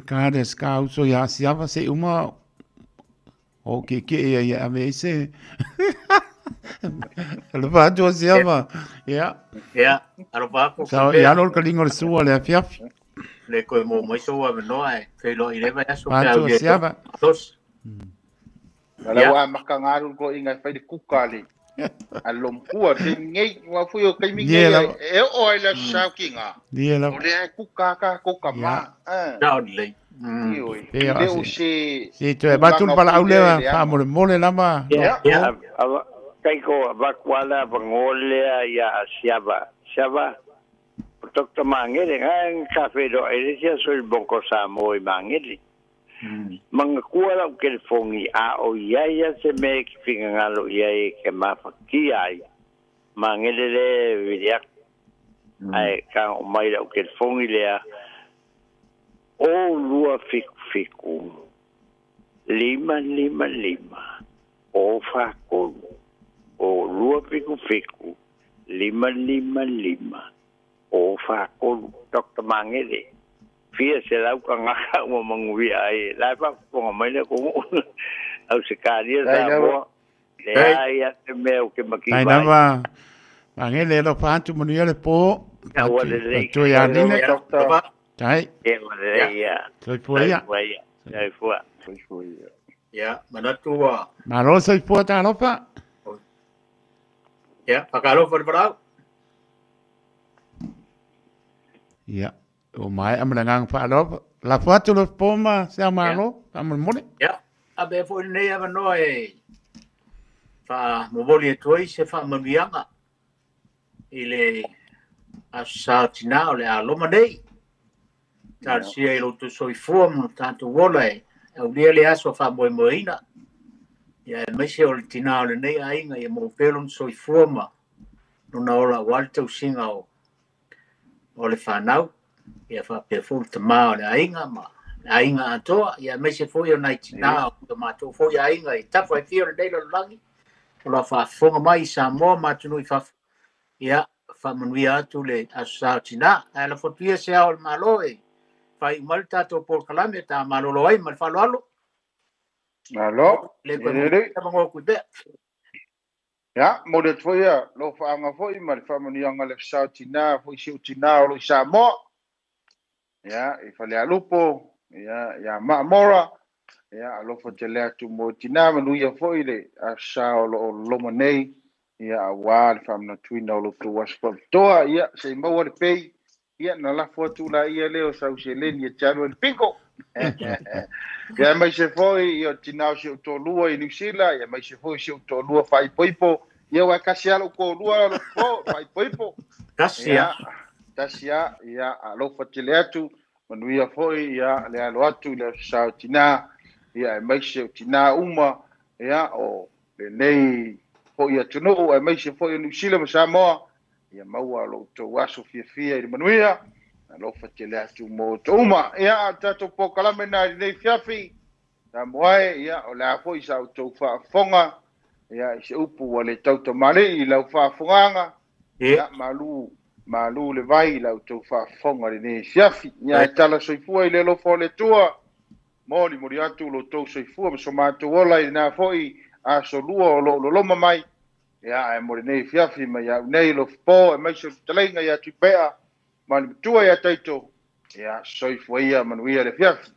kare ska uso ia siava se uma o ke ke ia ia ame ise. Le pa siava. Ia. Ia, alo pa ko. Sa ia lo kalingo le sua le fiafi. Le koe mo mai so wa no ai fe lo i le va so pe au siava. Tos. Ala wa makangaru ko inga fai le kuka le. Alompua te ngei wa fu yo kai mi ngei e o ai la sa ki nga. O le ai ku ka ka ko ka ma. Sa le. Le o se si toe batu pala au le fa mo mo le lama. Ya. Kai ko va kuala va ngole ya siava. Siava. Dr. Mangele nga ka fe do ele sia so il bonko sa mo i Mangele. Manga kua lau kelefongi a o ia ia se me ki fingangalo ia e ke mawhaki ai. Mangele le viliak. Ai ka o mai lau kelefongi lea. O lua fiku fiku. 5 5 5. O whakolu. O lua fiku fiku. 5 5 5. O whakolu. Dr. Mangele. Fia se lau ka ngaka ua manguia ai. Lai pa ponga mai le kongu. Au se kāria sa moa. Le ai a te mea o ke maki vai. Ai nama Mangele lo whantu manuia le pō. Ua le lei. Tui a nina. Tai. E ua le lei ia. Soifua ia. Soifua. Soifua ia. Ia, manatua. Malo soifua tālofa. Ia, whakalofa le parau. Ia. O mai amana ngang whaalofa. La whatu lo pōma se au malo. Amana mole. Ia. A be fo nei ava noa e wha moboli e tuai se wha manuianga. I le asa tina o le aloma nei. Tāsia i lotu soifua mo tātou wola e. Au lia le aso wha moe moeina. Ia e meise o le tina o le nei ainga ia mō pelon soifua ma. Nuna ola waltau singa o le whanau. Ia wha pea te mā o le ainga ma. Le ainga atoa. Ia meise foi o nei tina o te mātou foi ainga i tafa e fia o le nei lalolangi. O la whaafonga mai i Samoa mātunu i whawha. Ia wha manuia atu le aso tina. Ae la fotuia se ao le malo e. Whai umali tātou Paul Kalame tā malolo ai ma le whaloalo. Alo. Le koe mo kui pea. Ia, mo le atu ia, lo whaanga foi ma le whaamanuianga le sao tina, foi si tina o lo i Samoa. Ia, i whale alupo, ia, ia maamora. Ia, alofa te le atu mo tina, manuia foi le asa o lo loma nei. Ia, a wā le whaamanatuina o lo tō aso whapitoa. Ia, se maua le pei. Ia, na lafo atu la ia leo sau se leni e te anu e le pinko. Ia mai se foi, ia tina o se o tō lua i New Zealand, ia mai se foi se o tō lua whaipoipo. Ia wai kasi alo ko lua alo po, whaipoipo. Kasi a. Kasi a, ia alofa te le atu, manuia foi, ia le alo atu, le sao tina, ia e mai se o tina uma, ia o le nei foi atunuu, e mai se foi o New Zealand ma Samoa. Ia maua lo tō aso fiafia i le manuia, alofa te le atu mo tō uma. Ia, a tātou pōkalame nā i nei fiafi, tā moae, ia, o le a foi sa o tō whaafonga, ia, i se upu wa le tautamale i lau whaafonganga, ia, malu le vai i lau tō whaafonga le nei fiafi. Ia, e tala soifua i le alofa o le tua, moli moli atu lo tō soifua, ma so mātou ola i nā foi aso lua o lo loma mai. Ia, e mo le nei fiafi mai au nei lo po e mai se talenga ia Tuipea, ma le matua ia Taito. Ia, soifua ia manuia le fiafi.